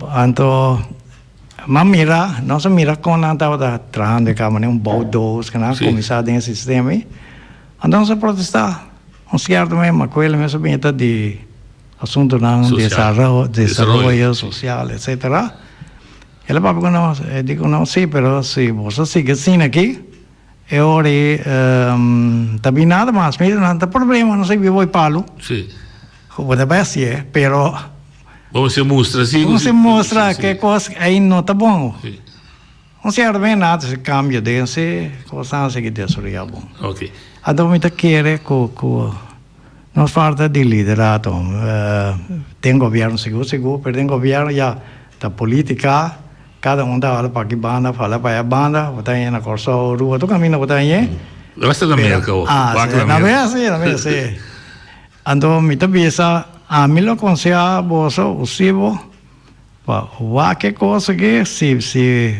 Anto m'a mira, nos a mira kon nan tabata trahando e kama, un bouwdoos ku nan a kuminsá den e sistema ei, anto nos a protestá, un sierto mes Makuele mes a bini ta di. Asuntunan desaroyo sosial etcetera. El a papia ku nos, e di ku nos, si, pero si boso a sigui asina aki, e ora ei ta bin nada mas. Mira, nan ta problema, nos a biba e palu. Si. Ku bo ta bai hasié, pero. Bo mester mustra si. Bo mester mustra ke kos ei no ta bon. Si. Un sierto men nada si cambio den si cosnan a sigui desaroya bon. Ok. Anto mi ta kere cu cu nos falta di liderato den gobierno sigur sigur pero den gobierno ya ta politica cada un ta hala pa aki banda hala pa aya banda bo ta haña na Corsou Aruba tur caminda bo ta haña. Hasta na Merca ho. Ah si na Merca si na Merca si. Anto mi ta bisa ami lo conseha boso usibo. Pa wak e kos aki, si si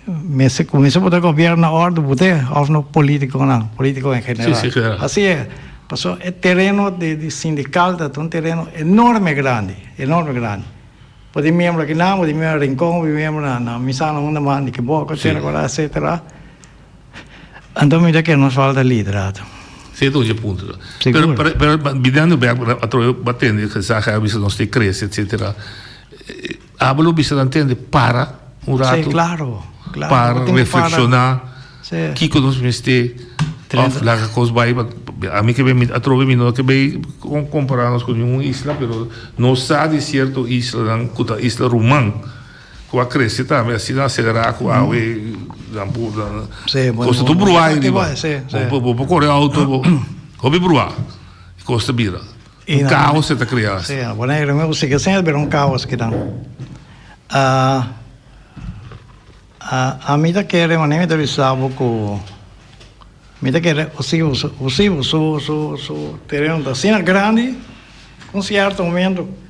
mester kuminsá pone gobièrnu na òrdu but'é òf no polítikonan, polítiko en general. Sí, sí, general. Así e, pasobra e tereno di di sindikal ta un tereno enorme grandi, enorme grandi. Bo tin miembro akinan, bo tin miembro na Rincon, bo tin miembro na na Misana unda mas, Nikiboko, Sí. Tierra Colorada, etcetera. Anto mi ta kere nos falta liderato. Sí, ta un punto. Sigur. Pero, pero, pero bidando bek, atrobe bo a tende gezaghebber bisa nos te crece, etcetera. Abo lo bisa nan tende para un rato. Sí, claro, claro. Para, reflexiona. Sí. Kiko nos mester of laga cos bay. Ami ke bay, atrobe mi no ke bay compara nos cu ningun isla, pero nos sa di cierto islanan cu ta isla ruman. Ku a krese tambe asina aselerá ku awe nan por Sí, kos ta tur bruá ei riba. Sí, sí. Bo por kore outo bo hopi bruá e kos ta bira. Un kaos e ta krea. Sí, Boneiru mi sigui asina bira un kaos kinan. Ami ta kere manera mi ta bisa bo ku mi ta kere Osibo Osibo su su su tereno ta asina grandi ku un sierto momento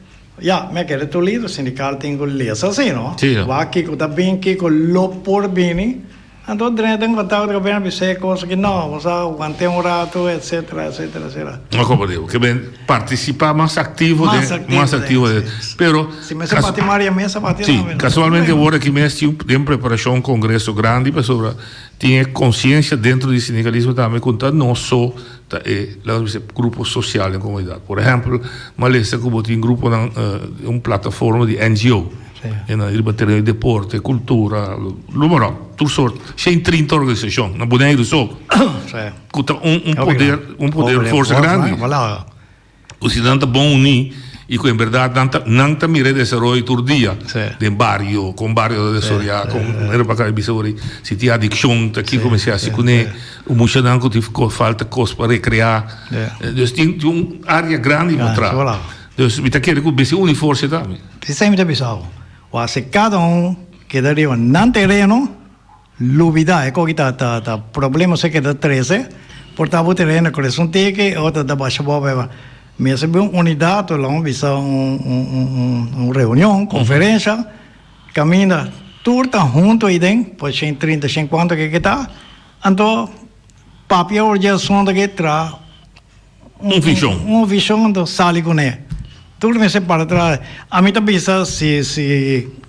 Ya, mi a kere tur lider sindikal tin ku lesa así, no? Sí. Wak kiko ta bin, kiko lo por bini. Anto drenta den kontakto ku gobièrnu bisa e kos aki, no, bo sa want'é un ratu, etsetera, etsetera, etsetera. No komprendé bo. Ke men partisipá mas aktivo den, Mas aktivo mas aktivo den, den. sí. Pero, Si mester kas, bati Maria mesa, bati sí, tambe, no? kasualmente awor aki mes tin den preparashon un kongreso grandi pasobra tin e konsiensia dentro di sindikalismo tambe ku ta nos so Ta e, laga nos bisa, grupo sosial den komunidat. Por ehèmpel, malesa ku bo tin gruponan, un plataforma di NGO. E nan riba tereno di deporte, kultura, noem tur sort. 130 organisashon na Boneiru so. Ku ta un poder, un poder forsa grandi. Ku si nan ta bon uní i ku en bèrdat nan ta nan ta mira e desaroyo tur dia den bario, kon bario ta desaroyá, kon manera pa kaba bisa ora si tin adikshon ta kiko mester hasi kuné, muchanan ku tin falta kos pa rekreá. Dus tin un área grandi pa traha. Dus mi ta kere ku mester uni forsa tambe. Esei mi ta bisa bo. Wak si kada un keda riba nan tereno. Lubida e koki ta ta ta problema se keda trese por ta bo tereno kores un tiki otro ta basha bo beba mester bin un unidad o laga bisa un un un un reunion conferencia caminda tur ta hunto aiden por shen trinta shen cuanto ke ke ta anto papia or dje asunto ke traha Un vision. Un vision anto sali cune tur mester para traha ami ta bisa si si.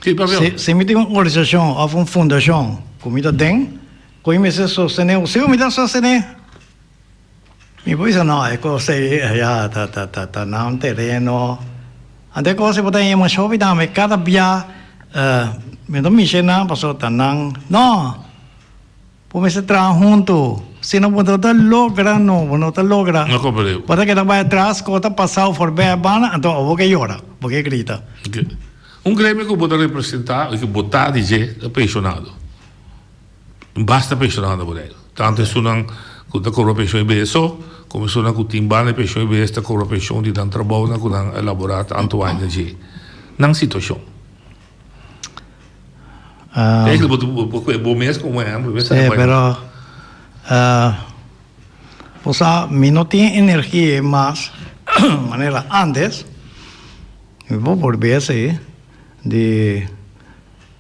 Si, si mi tin un organisashon òf un fundashon ku mi ta den, ku mi mester sostené o si ku mi ta sostené, mi por bisa no, e kos ei ya ta ta ta ta na un tereno. Anto e kos ei bo ta yama shopi tambe, kada bia mi ta mishi nan pasobra ta nan, no! Bo mester traha huntu. Si no bo no ta logra no, bo no ta logra. No comprende. Bo ta keda bai atras, ko ta pasao forbij banda, anto abo ke yora, bo ke grita. Ok. Un gremio ku bo ta representa i ku bo ta di dje ta penshonado. Basta penshonado na Boneiru. Tantu esunnan ku ta kobra penshon i BSO, komo esunnan ku tin banda di penshon i BS ta kobra penshon di nan trabounan ku nan a elaborá tantu aña dje. Nan situashon. Eigenlijk bo bo bo koe bo mes komo ehempel Sí, pero bo sa mi no tin energia mas manera antes mi por por bes ei di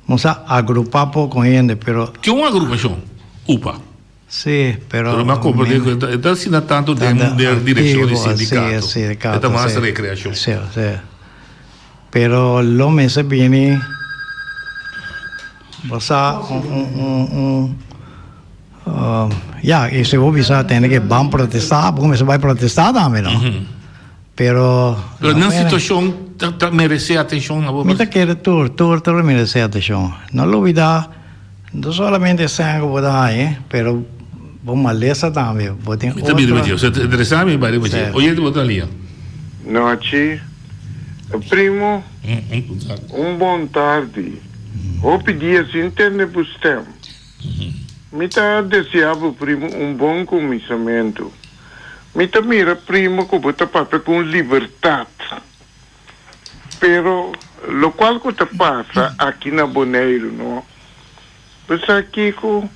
bo sa agrupa poko hende pero. Tin un agrupashon upa. Sí, pero. Pero mi a comprende cu e ta asina tanto den den direccion di sindicato. E ta mas recreacion. Sí, sí. Pero lo mester bini bo sa un un un un ya y si bo bisa tene ke ban protesta bo mester bai protesta tambe no. Pero. Pero nan situacion ta ta merece atencion na bo. Mi ta kere tur tur tur merece atencion. No lubida. No solamente esnan ku bo ta haña, pero bo malesa tambe. Bo tin Mi ta bira otro. riba dje. Osea, ta interesá mi bai riba dje. Oyente bo ta lia. Nochi, primo. Un bon tardi. Hopi dia sin tende bo stem. Mi ta desea bo primo un bon kuminsamentu. Mi ta mira primo ku bo ta papia ku un libertat. Pero locual cu ta pasa aki na Boneiru no, bo sa kico?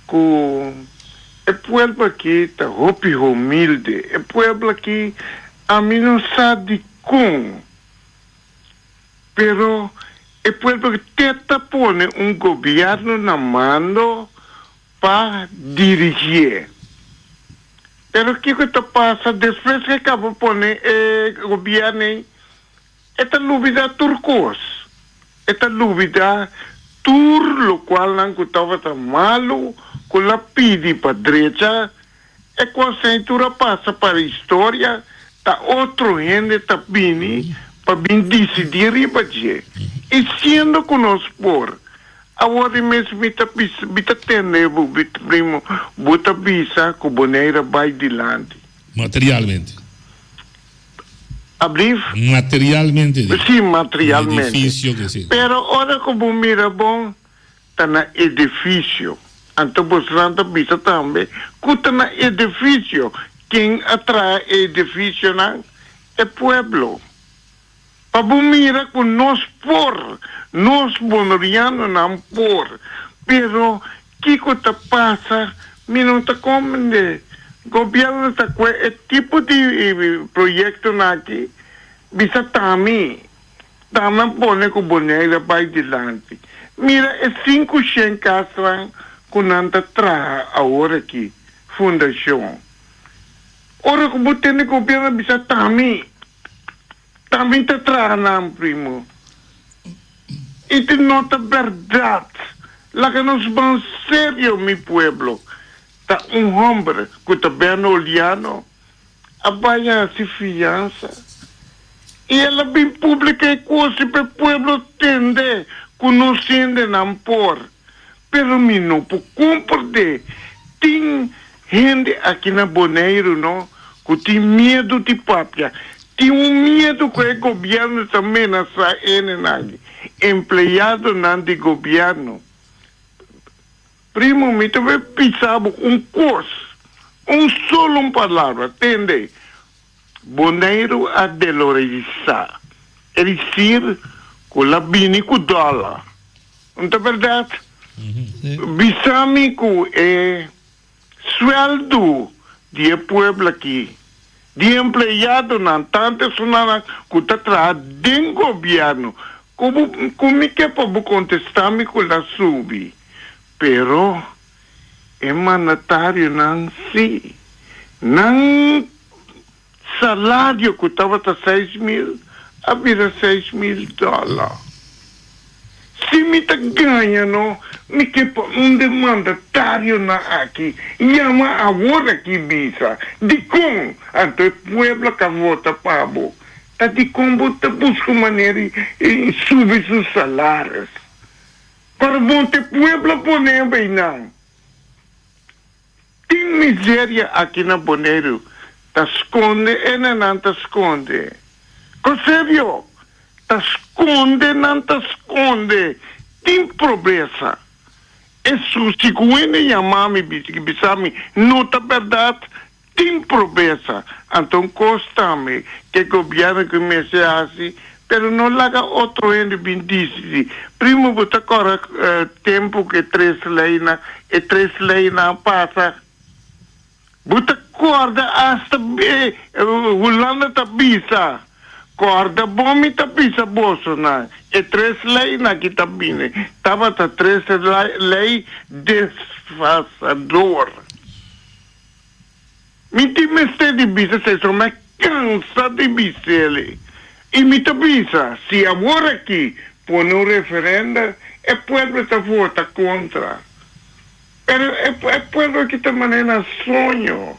Cu e pueblo aki ta hopi humilde, e pueblo aki ami no sa dicon, pero e pueblo aki te ta pone un gobierno na mando pa dirigié. Pero kiko ta pasa despues ke kaba pone e gobierno ei? E ta lubida tur kos. E ta lubida tur lokualnan ku tabata malu ku la pidi pa drecha. E kosnan ei tur a pasa pa historia, ta otro hende ta bini pa bin disidí riba dje. I siendo ku nos por Awor di mes mi ta bisa, mi ta tende bo, primo, bo ta bisa ku Bonaire a bai dilanti. Materialmente. Ablief? Materialmente di. Sí, materialmente. Edificio que sí. Pero ora ku bo mira bon, ta na edificio. Anto bosnan ta bisa tambe ku ta na edificio. Ken a traha e edificionan? E pueblo. Pa bo mira ku nos por, nos bonerianonan por, pero kiko ta pasa mi no ta komprende. Gobièrnu ta kue e tipo di proyektonan aki bisa t'ami, t'ami a pone ku Bonaire a bai dilanti. Mira e 500 kasnan ku nan ta traha awor aki, fundashon. Ora ku bo tende gobièrnu a bisa t'ami. Tambe ta traha nan primo. I tin no ta berdad. Laga nos ban serio mi pueblo. Ta un homber cu ta Berno Oliano a bay haci fiansa i el a bin publica e cos i pa e pueblo tende cu nos hendenan por. Pero mi no por comprende tin hende aki na Boneiru no cu tin miedu di papia. Tin un miedu cu e gobierno ta menasa hendenan aki, empleadonan di gobierno. Primo mi ta bay bisa bo un cos, un solo un palabra, tende, Boneiru a delorisa, e dicir cu la bini cu dollar. No ta berdad? Bisa mi cu e sueldo di e pueblo aki, di empleadonan, tanto esunannan cu ta traha den gobierno, cu bo, cu mi ke pa bo contesta mi cu la subi, pero E mandatarionan sí. Nan salario ku tabata 6000 a bira 6000 dòler. Si mi ta gaña no, mi ke pa un de mandatarionan aki yama awor aki bisa, Dikon anto e pueblo ka vota pa bo? Ta dikon bo ta buska un manera di subi su salaris? Pero bon te pueblo pone bay nan. Tin miseria aki na Boneiru ta sconde e na nan ta sconde. Conservio ta sconde nan ta sconde tin pobresa. E su si cu hende yama mi bisa mi no ta berdad Tin probesa, anto un kos tambe ke gobièrnu ku mester hasi, pero no laga otro hende bin disidi. Primo bo ta kòrda tempu ku e tres leinan, e tres leinan a pasa? Bo ta kòrda asta Hulanda ta bisa, kòrda bon mi ta bisa bosonan, e tres leinan ki ta bini tabata tres lei desfasador. Mi tin mester di bisa seso mi a cansa di bisele y mi ta bisa si awor aki pone un referenda e pueblo ta vota contra pero e pueblo aki ta manera na soño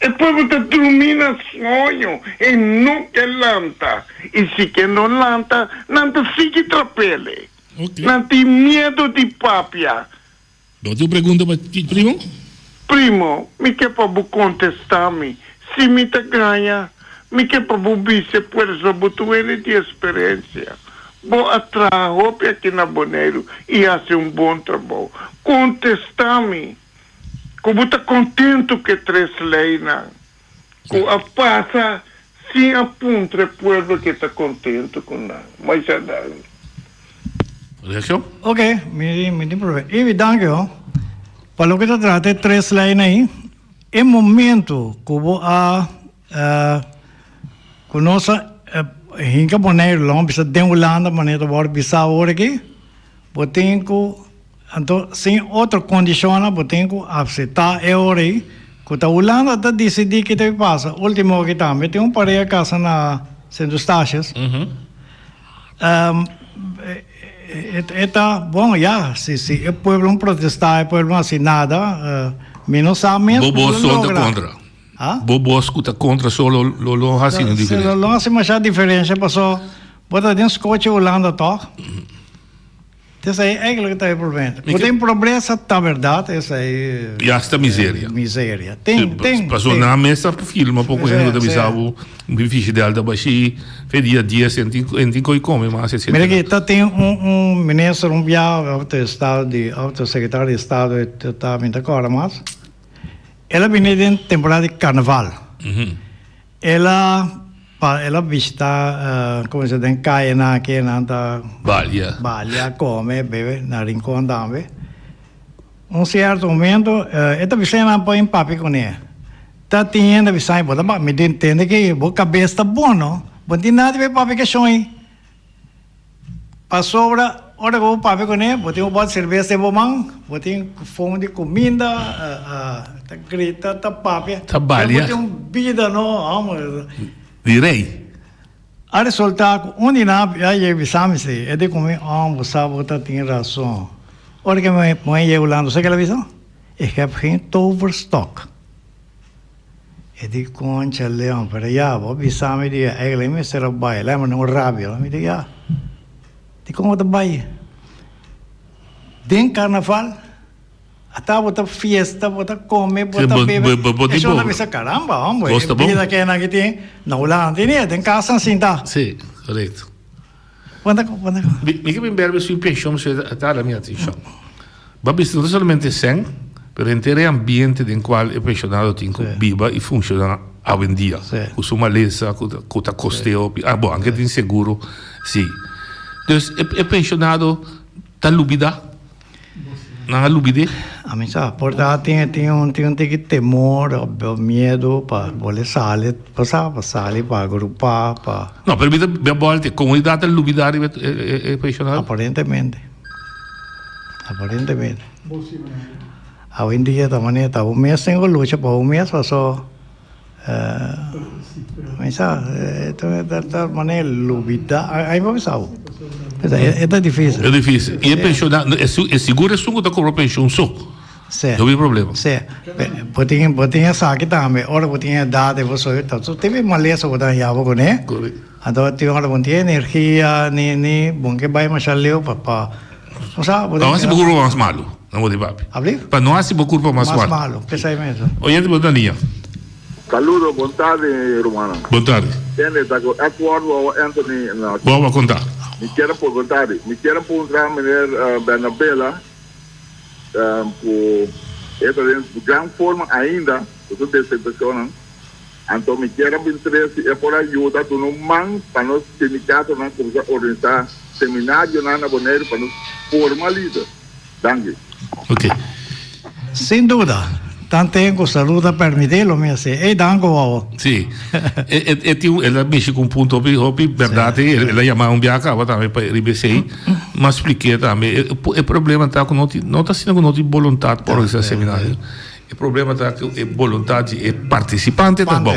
e pueblo ta drumi na soño e no ke lanta y si ke no lanta nan ta sigui trapele nan tin miedo di papia. Bo tin un pregunta pa Primo? Primo, mi ke pa bo kontestá mi. Si mi ta gaña, mi ke pa bo bisa e puersa bo tur hende di esperensia. Bo a traha hopi aki na Boneiru i hasi un bon trabou. Kontestá mi ku bo ta kontentu ku e tres leinan ku a pasa sin a puntra e pueblo ke ta kontentu ku nan. Masha danki. Reaccion? Ok, mi mi tin problema. Ivi, danki ho. Pa loke ta trata e tres lijn ei, e momento ku bo a ku nos a hinka Boneiru, lo bisa den Hulanda manera ta wòrdu bisa awor aki, bo tin ku Anto sin otro kondishonnan bo tin ku apseptá e ora ei ku ta Hulanda ta disidí ki ta bai pasa. Último aki tambe tin un pareha kasa na Sint Eustatius. E ta bon ya si si e pueblo no protestá e pueblo no hasi nada mi no sa mes Bo ku bos lo so ta logra. kontra. Bo bos ku ta kontra so lo lo hasi un diferensia. Lo lo hasi masha diferensia paso bo ta den skochi Hulanda tòg. Esei eigenlijk ta e problema. Ku tin pobresa ta bèrdat, esei. I asta miseria. Miseria. Tin, tin. Pasobra nan mes ta filma poko hende ku ta bisa bo mi fishidèl ta bashí, fe dia dies en tin en tin koi kome mas etcetera. Mira aki ta tin un un minister un bia òf di estado di òf di sekretario di estado ta mi ta kòrda mas. El a bini den temporada di karnaval. El a pa el a bishita como se den cayenan aki nan ta Balia. balia, come, bebe na Rincon tambe. Un cierto momento e ta bisa nan por in papia cune. Ta tin hende bisa bo ta mi ta intende ke bo cabes ta bon no, bo no tin nada di papia ke shon ei. Pasobra ora ku bo papia kuné, bo tin un bòt serbes den bo man, bo tin fon di kuminda, ta grita, ta papia. Ta balia. Bo tin un bida no, hòmber. Di rei. A resultá ku un di nan a yega bisa mi si, e di ku mi, hòmber, bo sa bo ta tin rason. Ora ku mi muhé yega Hulanda, bo sa ke el a bisa? Ik heb geen toverstok. E di concha Leon, pero ya, bo a bisa mi di eigenlijk mi mester a bai, lei mi no rabia, mi di ya, dikon bo ta bai? Den carnaval ata bo ta fiesta, bo ta come, bo ta bebe, e shon a bisa caramba homber, e bida ke nan aki tin na Hulanda tin e, den cas nan sinta. Si, corecto. Wanta ko, wanta ko. Mi ke bin berbe su pension su e ta hala mi atencion. Bo a bisa no ta solamente sèn, pero henter e ambiente den cual e pensionado tin cu biba y funciona awendia. Cu su malesa, cu ta cost'e hopi. Ah, bo, anke tin seguro, si. Dus e pensionado ta lubida. Nan a lubid'é. Ami sa, por ta tin tin un tin un tiki temor of miedu pa bolbe sali, pa sa, pa sali, pa agrupá, pa. No, pero mi ta mi a bòlta, e komunidat ta lubidá riba e e penshonado? Aparentemente. Aparentemente. Awendia ta manera ta bo mes tin ku lucha pa bo mes paso. Mi sa, ta manera lubida, ai bo bisa bo. E ta dificil. E dificil. Y e pensionado, e sigur esun cu ta cobra pension so. Si. No bin problema. Si. Bo tin, bo tin esaki tambe, ora bo tin edad e bo so, ta tin malesa bo ta haya bo cune. Correcto. Anto tin ora bo no tin energia ni, ni bo no ke bay masha leu pa, pa. Pa no hasi bo kurpa mas malu, nan bo di papi. Pa no hasi bo kurpa mas malu. Mas malu, p'esei mes. Oyente bo ta liña. Saludo, bon tardi rumannan. Bon tardi. Tende, ta ku Edward Wawa Anthony na. Wawa konta. Mi kier a por, bon tardi. Mi kier a puntra meneer Bernabela ku e ta den gran forma ainda ku su desertashonnan. Anto mi kier a bin tres si e por a yuda duna un man pa nos sindikatonan kumsa organisá seminarionan na Boneiru pa nos forma lider. Danki. Ok. Sin duda. Tanten ku salud a permití lo mi hasi. Ey danko wawo. Sí. E e e tin el a mishi ku un punto hopi hopi bèrdat ei. El a yama un biaha kaba tambe pa riba esei. M'a splik'é tambe. E e problema ta ku no tin no ta asina ku no tin boluntat pa organisá seminario. E problema ta cu e boluntad di e participante ta bou.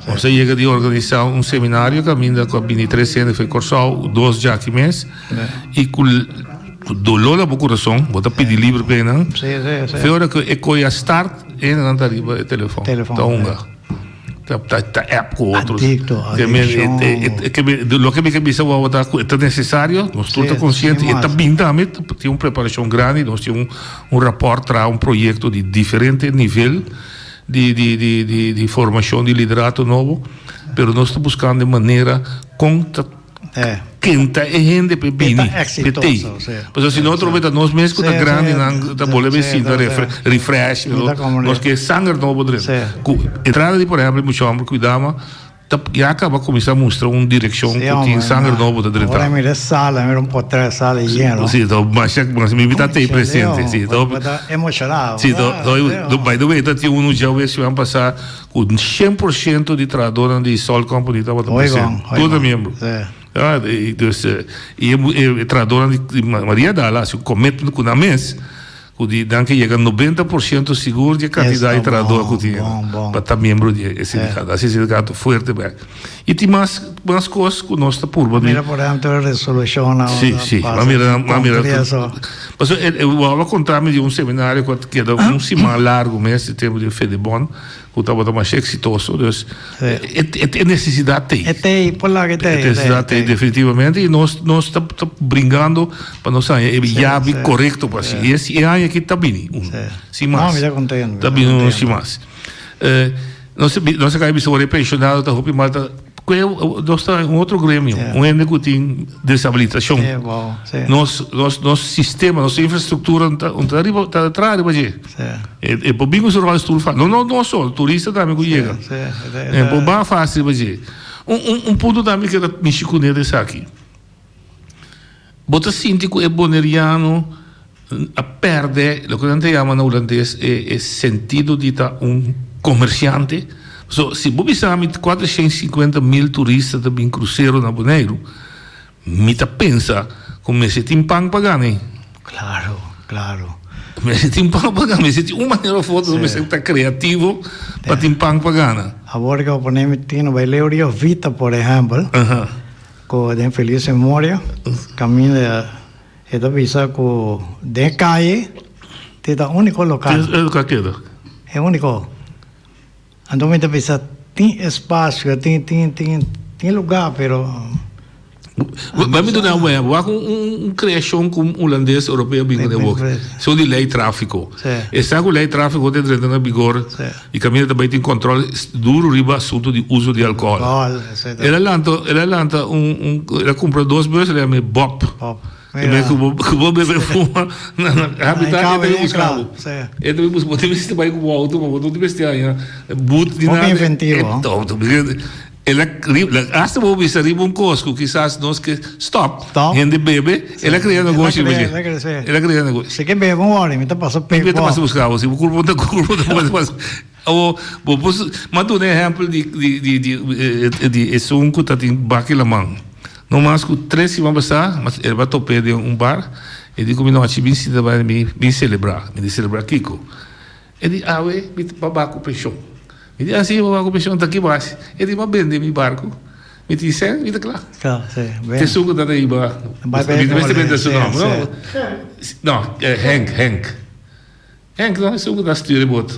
Nos a yega di organisa un seminario caminda cu a bini tres hende for Corsou, dos djaki mes, y cu dolor na bo curason, bo ta pidi liber p'e nan, fe ora cu e coy a start, e hendenan ta riba e telefon, ta hunga. Ta app cu otro. Adicto, adiccion. Loke mi ke bisa wou ta cu e ta necesario, nos tur ta consciente, e ta bin tambe, tin un preparacion grandi, nos tin un rapport traha un proyecto di diferente nivel di formacion di liderato nobo, pero nos ta buscando e manera con ta Ken ta e hende p'e bini, p'e tei. Pasobra si no otro ta nos mes ku ta grandinan ta bolbe sinta refresh, nos ke sanger nobo drenta. Ku entrada di por ehempel mucha homber ku dama ta ya kaba kuminsá mustra un direkshon ku tin sanger nobo ta drenta. Ora mira e sala, mira un potrèt sala yeno. Si, ta masha, mi ta tei presente. Si, ta emoshonado. Si, by the way ta tin unu djawe siman pasá. Ku 100% di trahadónan di Salt Company tabata presente. Tur ta miembro. Ja, i dus i e trahadónan di Maria Dala hasi un commitment ku nan mes ku di nan ke yega 90% sigur di e kantidat di trahadó ku tin pa ta miembro di e sindikato. Hasi e sindikato fuerte bek. I tin mas mas kos ku nos ta purba di. Mira por ehempel e resolushonnan ku a pasa den kongreso. Pasobra e wou a konta mi di un seminario ku a keda un siman largu mes di tempu di Fedebon. Ku tabata masha eksitoso. Dus e e nesesidat t'ei. E t'ei, por laga e t'ei. E nesesidat t'ei definitivamente i nos nos ta ta bringando pa nos haña e yabi korekto pa hasi. I es e aña aki ta bini un sin mas. No, mi ta kontento. Ta bini un sin mas. Nos nos a kaba bisa ora e penshonado ta hopi mal ta kue nos ta un otro gremio, un hende ku tin deshabilitashon. Nos nos nos sistema, nos infrastruktura ta ta riba ta traha riba dje. E por bin ku su rolstoel fácil. No no nos so, turista tambe ku yega. E por baha fácil riba dje. Un un un punto tambe ku ta mishi kuné ta esaki. Bo ta sinti ku e boneriano a pèrdè loke nan ta yama na hulandes e e sentido di ta un komersiante? Pasobra si bo bisa mi 450 mil turista ta bin krusero na Boneiru, mi ta pensa ku mester tin pan pa gana ei. Klaro, klaro. Mester tin pan pa gana, mester tin un manera òf otro mester ta kreativo pa tin pan pa gana. Awor ku bo pone mi tin bai leu Rio Vita por ehèmpel. Ku den felis memoria kaminda e ta bisa ku den kaye te ta uniko lokal. E lokal keda. E uniko. Anto mi ta bisa tin espasio tin tin tin tin luga pero. Bai mi duna un ehempel. Wak un kreashon ku un hulandes europeo bin ku den wok. Esun di lei trafiko. Esa ku lei trafiko ta drenta na bigor i kaminda ta bai tin kòntròl duru riba asuntu di uso di alkohòl. El a lanta el a lanta un un el a kumpra dos bus el a yama e Bob. E mei ku bo ku bo bebe fuma na na habitat e ta bin buska bo. E ta bin buska bo ta mester bai ku bo outo ma bo no ta mester haña but di nada. El a hasta bo bisa riba un kos ku kisas nos ke stop hende bebe, el a krea negoshi riba dje. El a krea negoshi. Si ke bebe un ora mi ta pasa pek bo. Mi ta pasa buska bo, si bo kurpa no ta kurpa no ta pasa. Awor bo por mi a duna e ehèmpel di di di di esun ku ta tin baki laman. No mas ku tres siman pasá el a top'é den un bar, e di ku mi nochi bin sinta bai mi bin selebrá. Mi di selebrá kiko? E di, Awe mi ta baba ku penshon. Mi di, Asi bo baba ku penshon ta ki bo hasi? E di, M'a bende mi barku, mi tin sèn, mi ta kla. Te esun ku ta ta hiba, mi ta mester bende su nòmber, no? No, Henk, Henk. Henk no, esun ku ta stuur e bot.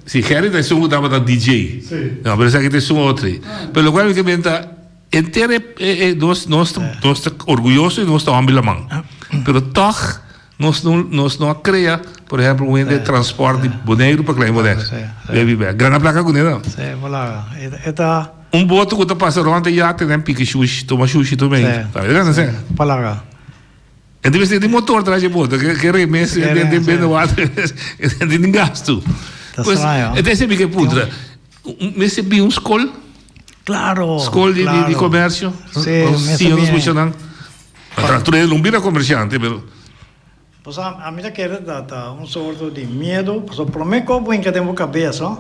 Si, Gerrit ta esun ku tabata DJ. No, pero esaki ta esun otro. Pero lokual mi ke benta, henter e, nos, nos, nos ta orguyoso i nos ta hòmber laman. Pero tòg Nos no nos no a crea, por ehempel, un hende transport di Boneiru pa Klein Bonaire. Baby bek. Gana placa cu ne no. Sí, voilà. E ta. Un boto cu ta pasa rond e yate den piki shushi, tuma shushi tur mei. Sí. Ta gana sè. Palabra. E debe ser di motor tras e boto, ke ke remes den den den water. E tin gasto. Ta straño. E ta esei mi ke puntra. Mester bin un skol? Claro. Skol di di comercio? Sí, mester bin. Siña nos muchanan. Tur hende no bira comerciante, pero. Pues ami ta kere ta ta un sorto di miedo, pasobra prome cos bo hinca den bo cabeza,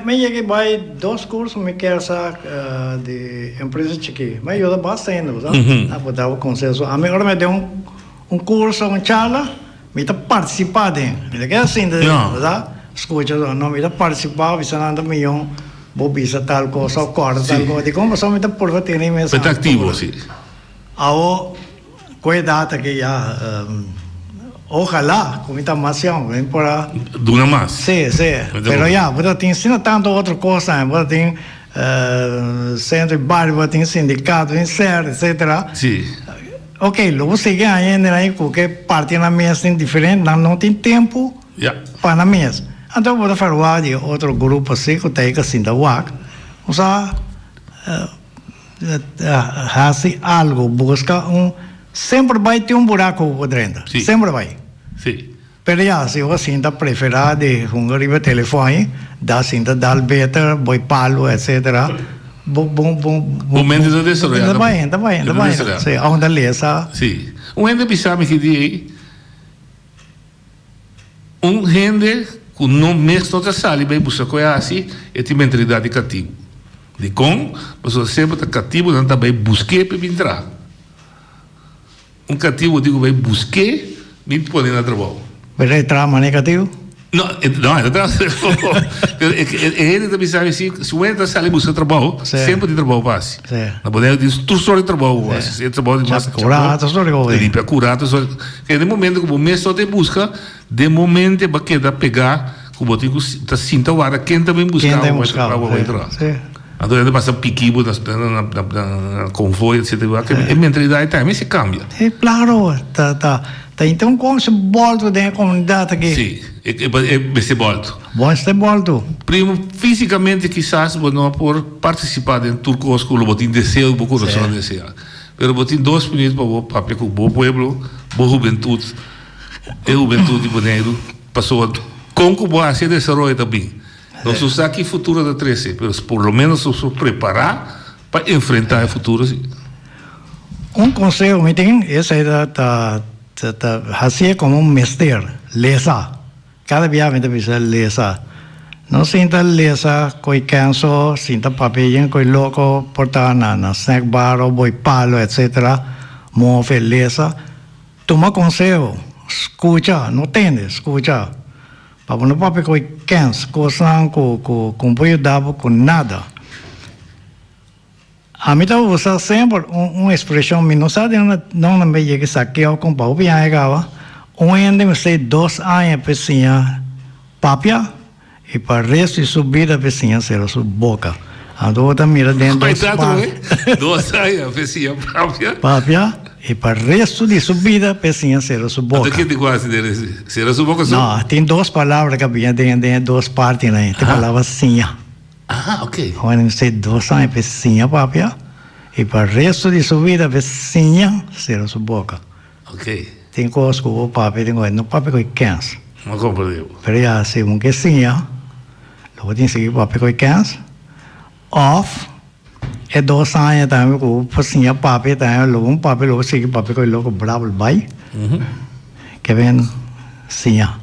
mi yega bai dos curso mi kier sa di empresa chiki, mi a yuda basta hende bo sa, a bo daba conseho, ami ora mi a den un curso, un charla, mi ta participa den, mi ta keda sinta den, bo sa, scucha, no mi ta participa, bisa nan ta miyon bo bisa tal cosa o corda tal cosa, dicon pasobra mi ta purba tene mes. Mi ta activo, si. Awo cu e data aki ya ojalá cu mi ta mas yong mi por a. Duna mas. Si, si. Pero ya, bo ta tin asina tanto otro cosnan, bo ta tin centro di bario, bo ta tin sindicato, tin ser, etcetera. Si. Ok, lo bo sigui haña hendenan cu ke parti nan mes tin diferente, nan no tin tempo pa nan mes. Anto bo ta ferwagt di otro grupo asi cu ta e sinta wak, osea. Hasi algo, buska un, semper bai tin un buraco ku por drenta, semper bai. Si. Pero ya, si bo sinta prefera di hunga riba telefon, da sinta dal beter, boi palo, etcetera, bo, bo, bo, Bo mente ta desaroya. Ta bai, ta bai, ta bai. Si, aun ta lesa. Si. Un hende bisa mi ki di ei. Un hende ku no mes no ta sali bai buska ku e hasi, e tin mentalidat di katibu. Dikon? Pasobra semper ta katibunan ta bai busk'é pa e bin traha. Un katibu tin ku bai busk'é bin pone na trabou. Pero e traha manera katibu? No, e no, e ta traha Pero e e hende ta bisa mi si, si un hende ta sali buska trabou, semper tin trabou pa hasi. Na Boneiru tin tur sort di trabou ku bo hasi. E trabou di mas Chapa kurá, tur sort di kos. Limpia kurá, tur sort. Den momento ku bo mes no ta e buska, den momente bo a keda pegá. ku bo tin ku ta sinta warda ken ta bin buska bo pa bo bai traha. Anto hende pasa piki bo na na konvoi etcetera e mentalidat ei tambe si kambia. Si klaro ta ta ta inta un kon si bòltu den e komunidat aki. Si e mester bòltu. Bo mester bòltu. Primo fisikamente kisas bo no por partisipá den tur kos ku lo bo tin deseo bo kurason a desea pero bo tin dos minüt pa bo papia ku bo pueblo bo hubentut e hubentut di Boneiru pasobra kon ku bo hasi e desaroyo ta bin. Nos no sa ki futuro ta trese, pero por lo menos nos por prepará pa enfrentá e futuro si. Un konseho mi tin, esei ta ta ta hasié komo un mester, lesa. Kada bia mi ta bisa lesa. No sinta lesa ko'i kenso, sinta papia yen ko'i loko, por ta na na snack bar o boi palo etcetera, move, lesa. Tuma konseho, skucha, no tende, skucha. Pa bo no papia ku e kens, kosnan ku ku ku no por yuda bo ku nada. Ami ta usa semper un un ekspreshon, mi no sa di unda nòmber mi a yega esaki òf kon pa hopi aña kaba, un hende mester dos aña pa e siña papia i pa resto di su bida pa e siña sera su boka. Anto bo ta mira den dos parti. Dos aña pa e siña papia. Papia. I pa resto di su bida p'e siña sera su boka. Anto ke di ku hasi den esei? Sera su boka so? No, tin dos palabra ku a biña den den e dos partinan ei. Tin palabra siña. Aha, ok. Hopi mester dos aña p'e siña papia i pa resto di su bida p'e siña sera su boka. Ok. Tin kos ku bo papia tin ku no papia ku e kens. No komprende bo. Pero ya si bo ke siña lo bo tin sigui papia ku e kens òf. E dos aña tambe ku bo por siña papia tambe lo un papia lo bo sigui papia ku e loko brabel bai ke ben siña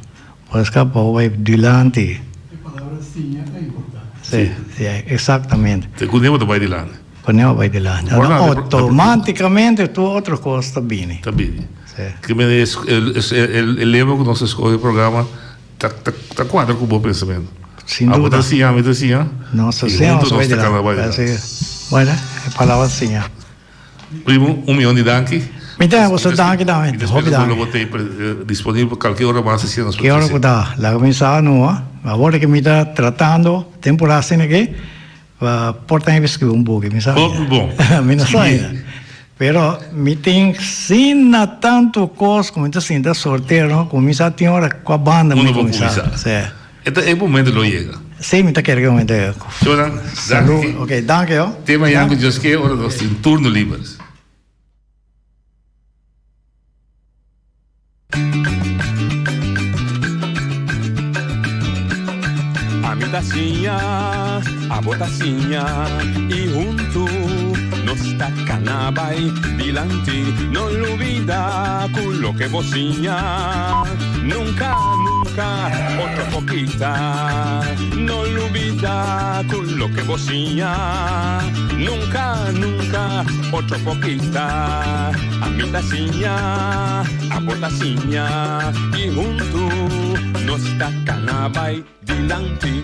por esca pa bo bai dilanti. E palabra siña ta importante. Si, si, exactamente. Te ku bo ta bai dilanti. Ku bo bai dilanti. Automaticamente tur otro kos ta bini. Ta bini. Si. Ke men e lema ku nos a skohe e programa Ta ta cuadra cu bo pensamiento. Sin duda. Abo ta siña, ami ta siña. Nos ta siña, nos ta bai dilanti. Así es. Bueno, e palabra siña. Primo, un miyon di danki. Mi ta boso danki tambe. Mi ta spera cu lo bo ta disponibel pa cualkier ora mas asina nos por Ki ora cu ta. Laga mi sa no. Awor cu mi ta tratando temporada asina aki. Pa por ta mi scribi un buki, mi sa. Hopi bon. Mi no sa ainda. Pero mi tin asina tantu kos ku mi ta sinta sortero ku mi sa tin ora kua banda mi kuminsá. Si. E ta e momento lo yega. Si, mi ta kere ku e momento yega. Shownan, danki. Ok, danki ho. Te mañan ku Dios ke ora nos tin turno liber. Ami ta siña, abo ta siña y huntu nos ta cana bay dilanti. No lubida cu loke bo siña nunca, nunca otro por kita. No lubida cu loke bo siña nunca, nunca otro por kita. Ami ta siña, abo ta siña y huntu nos ta cana bay dilanti.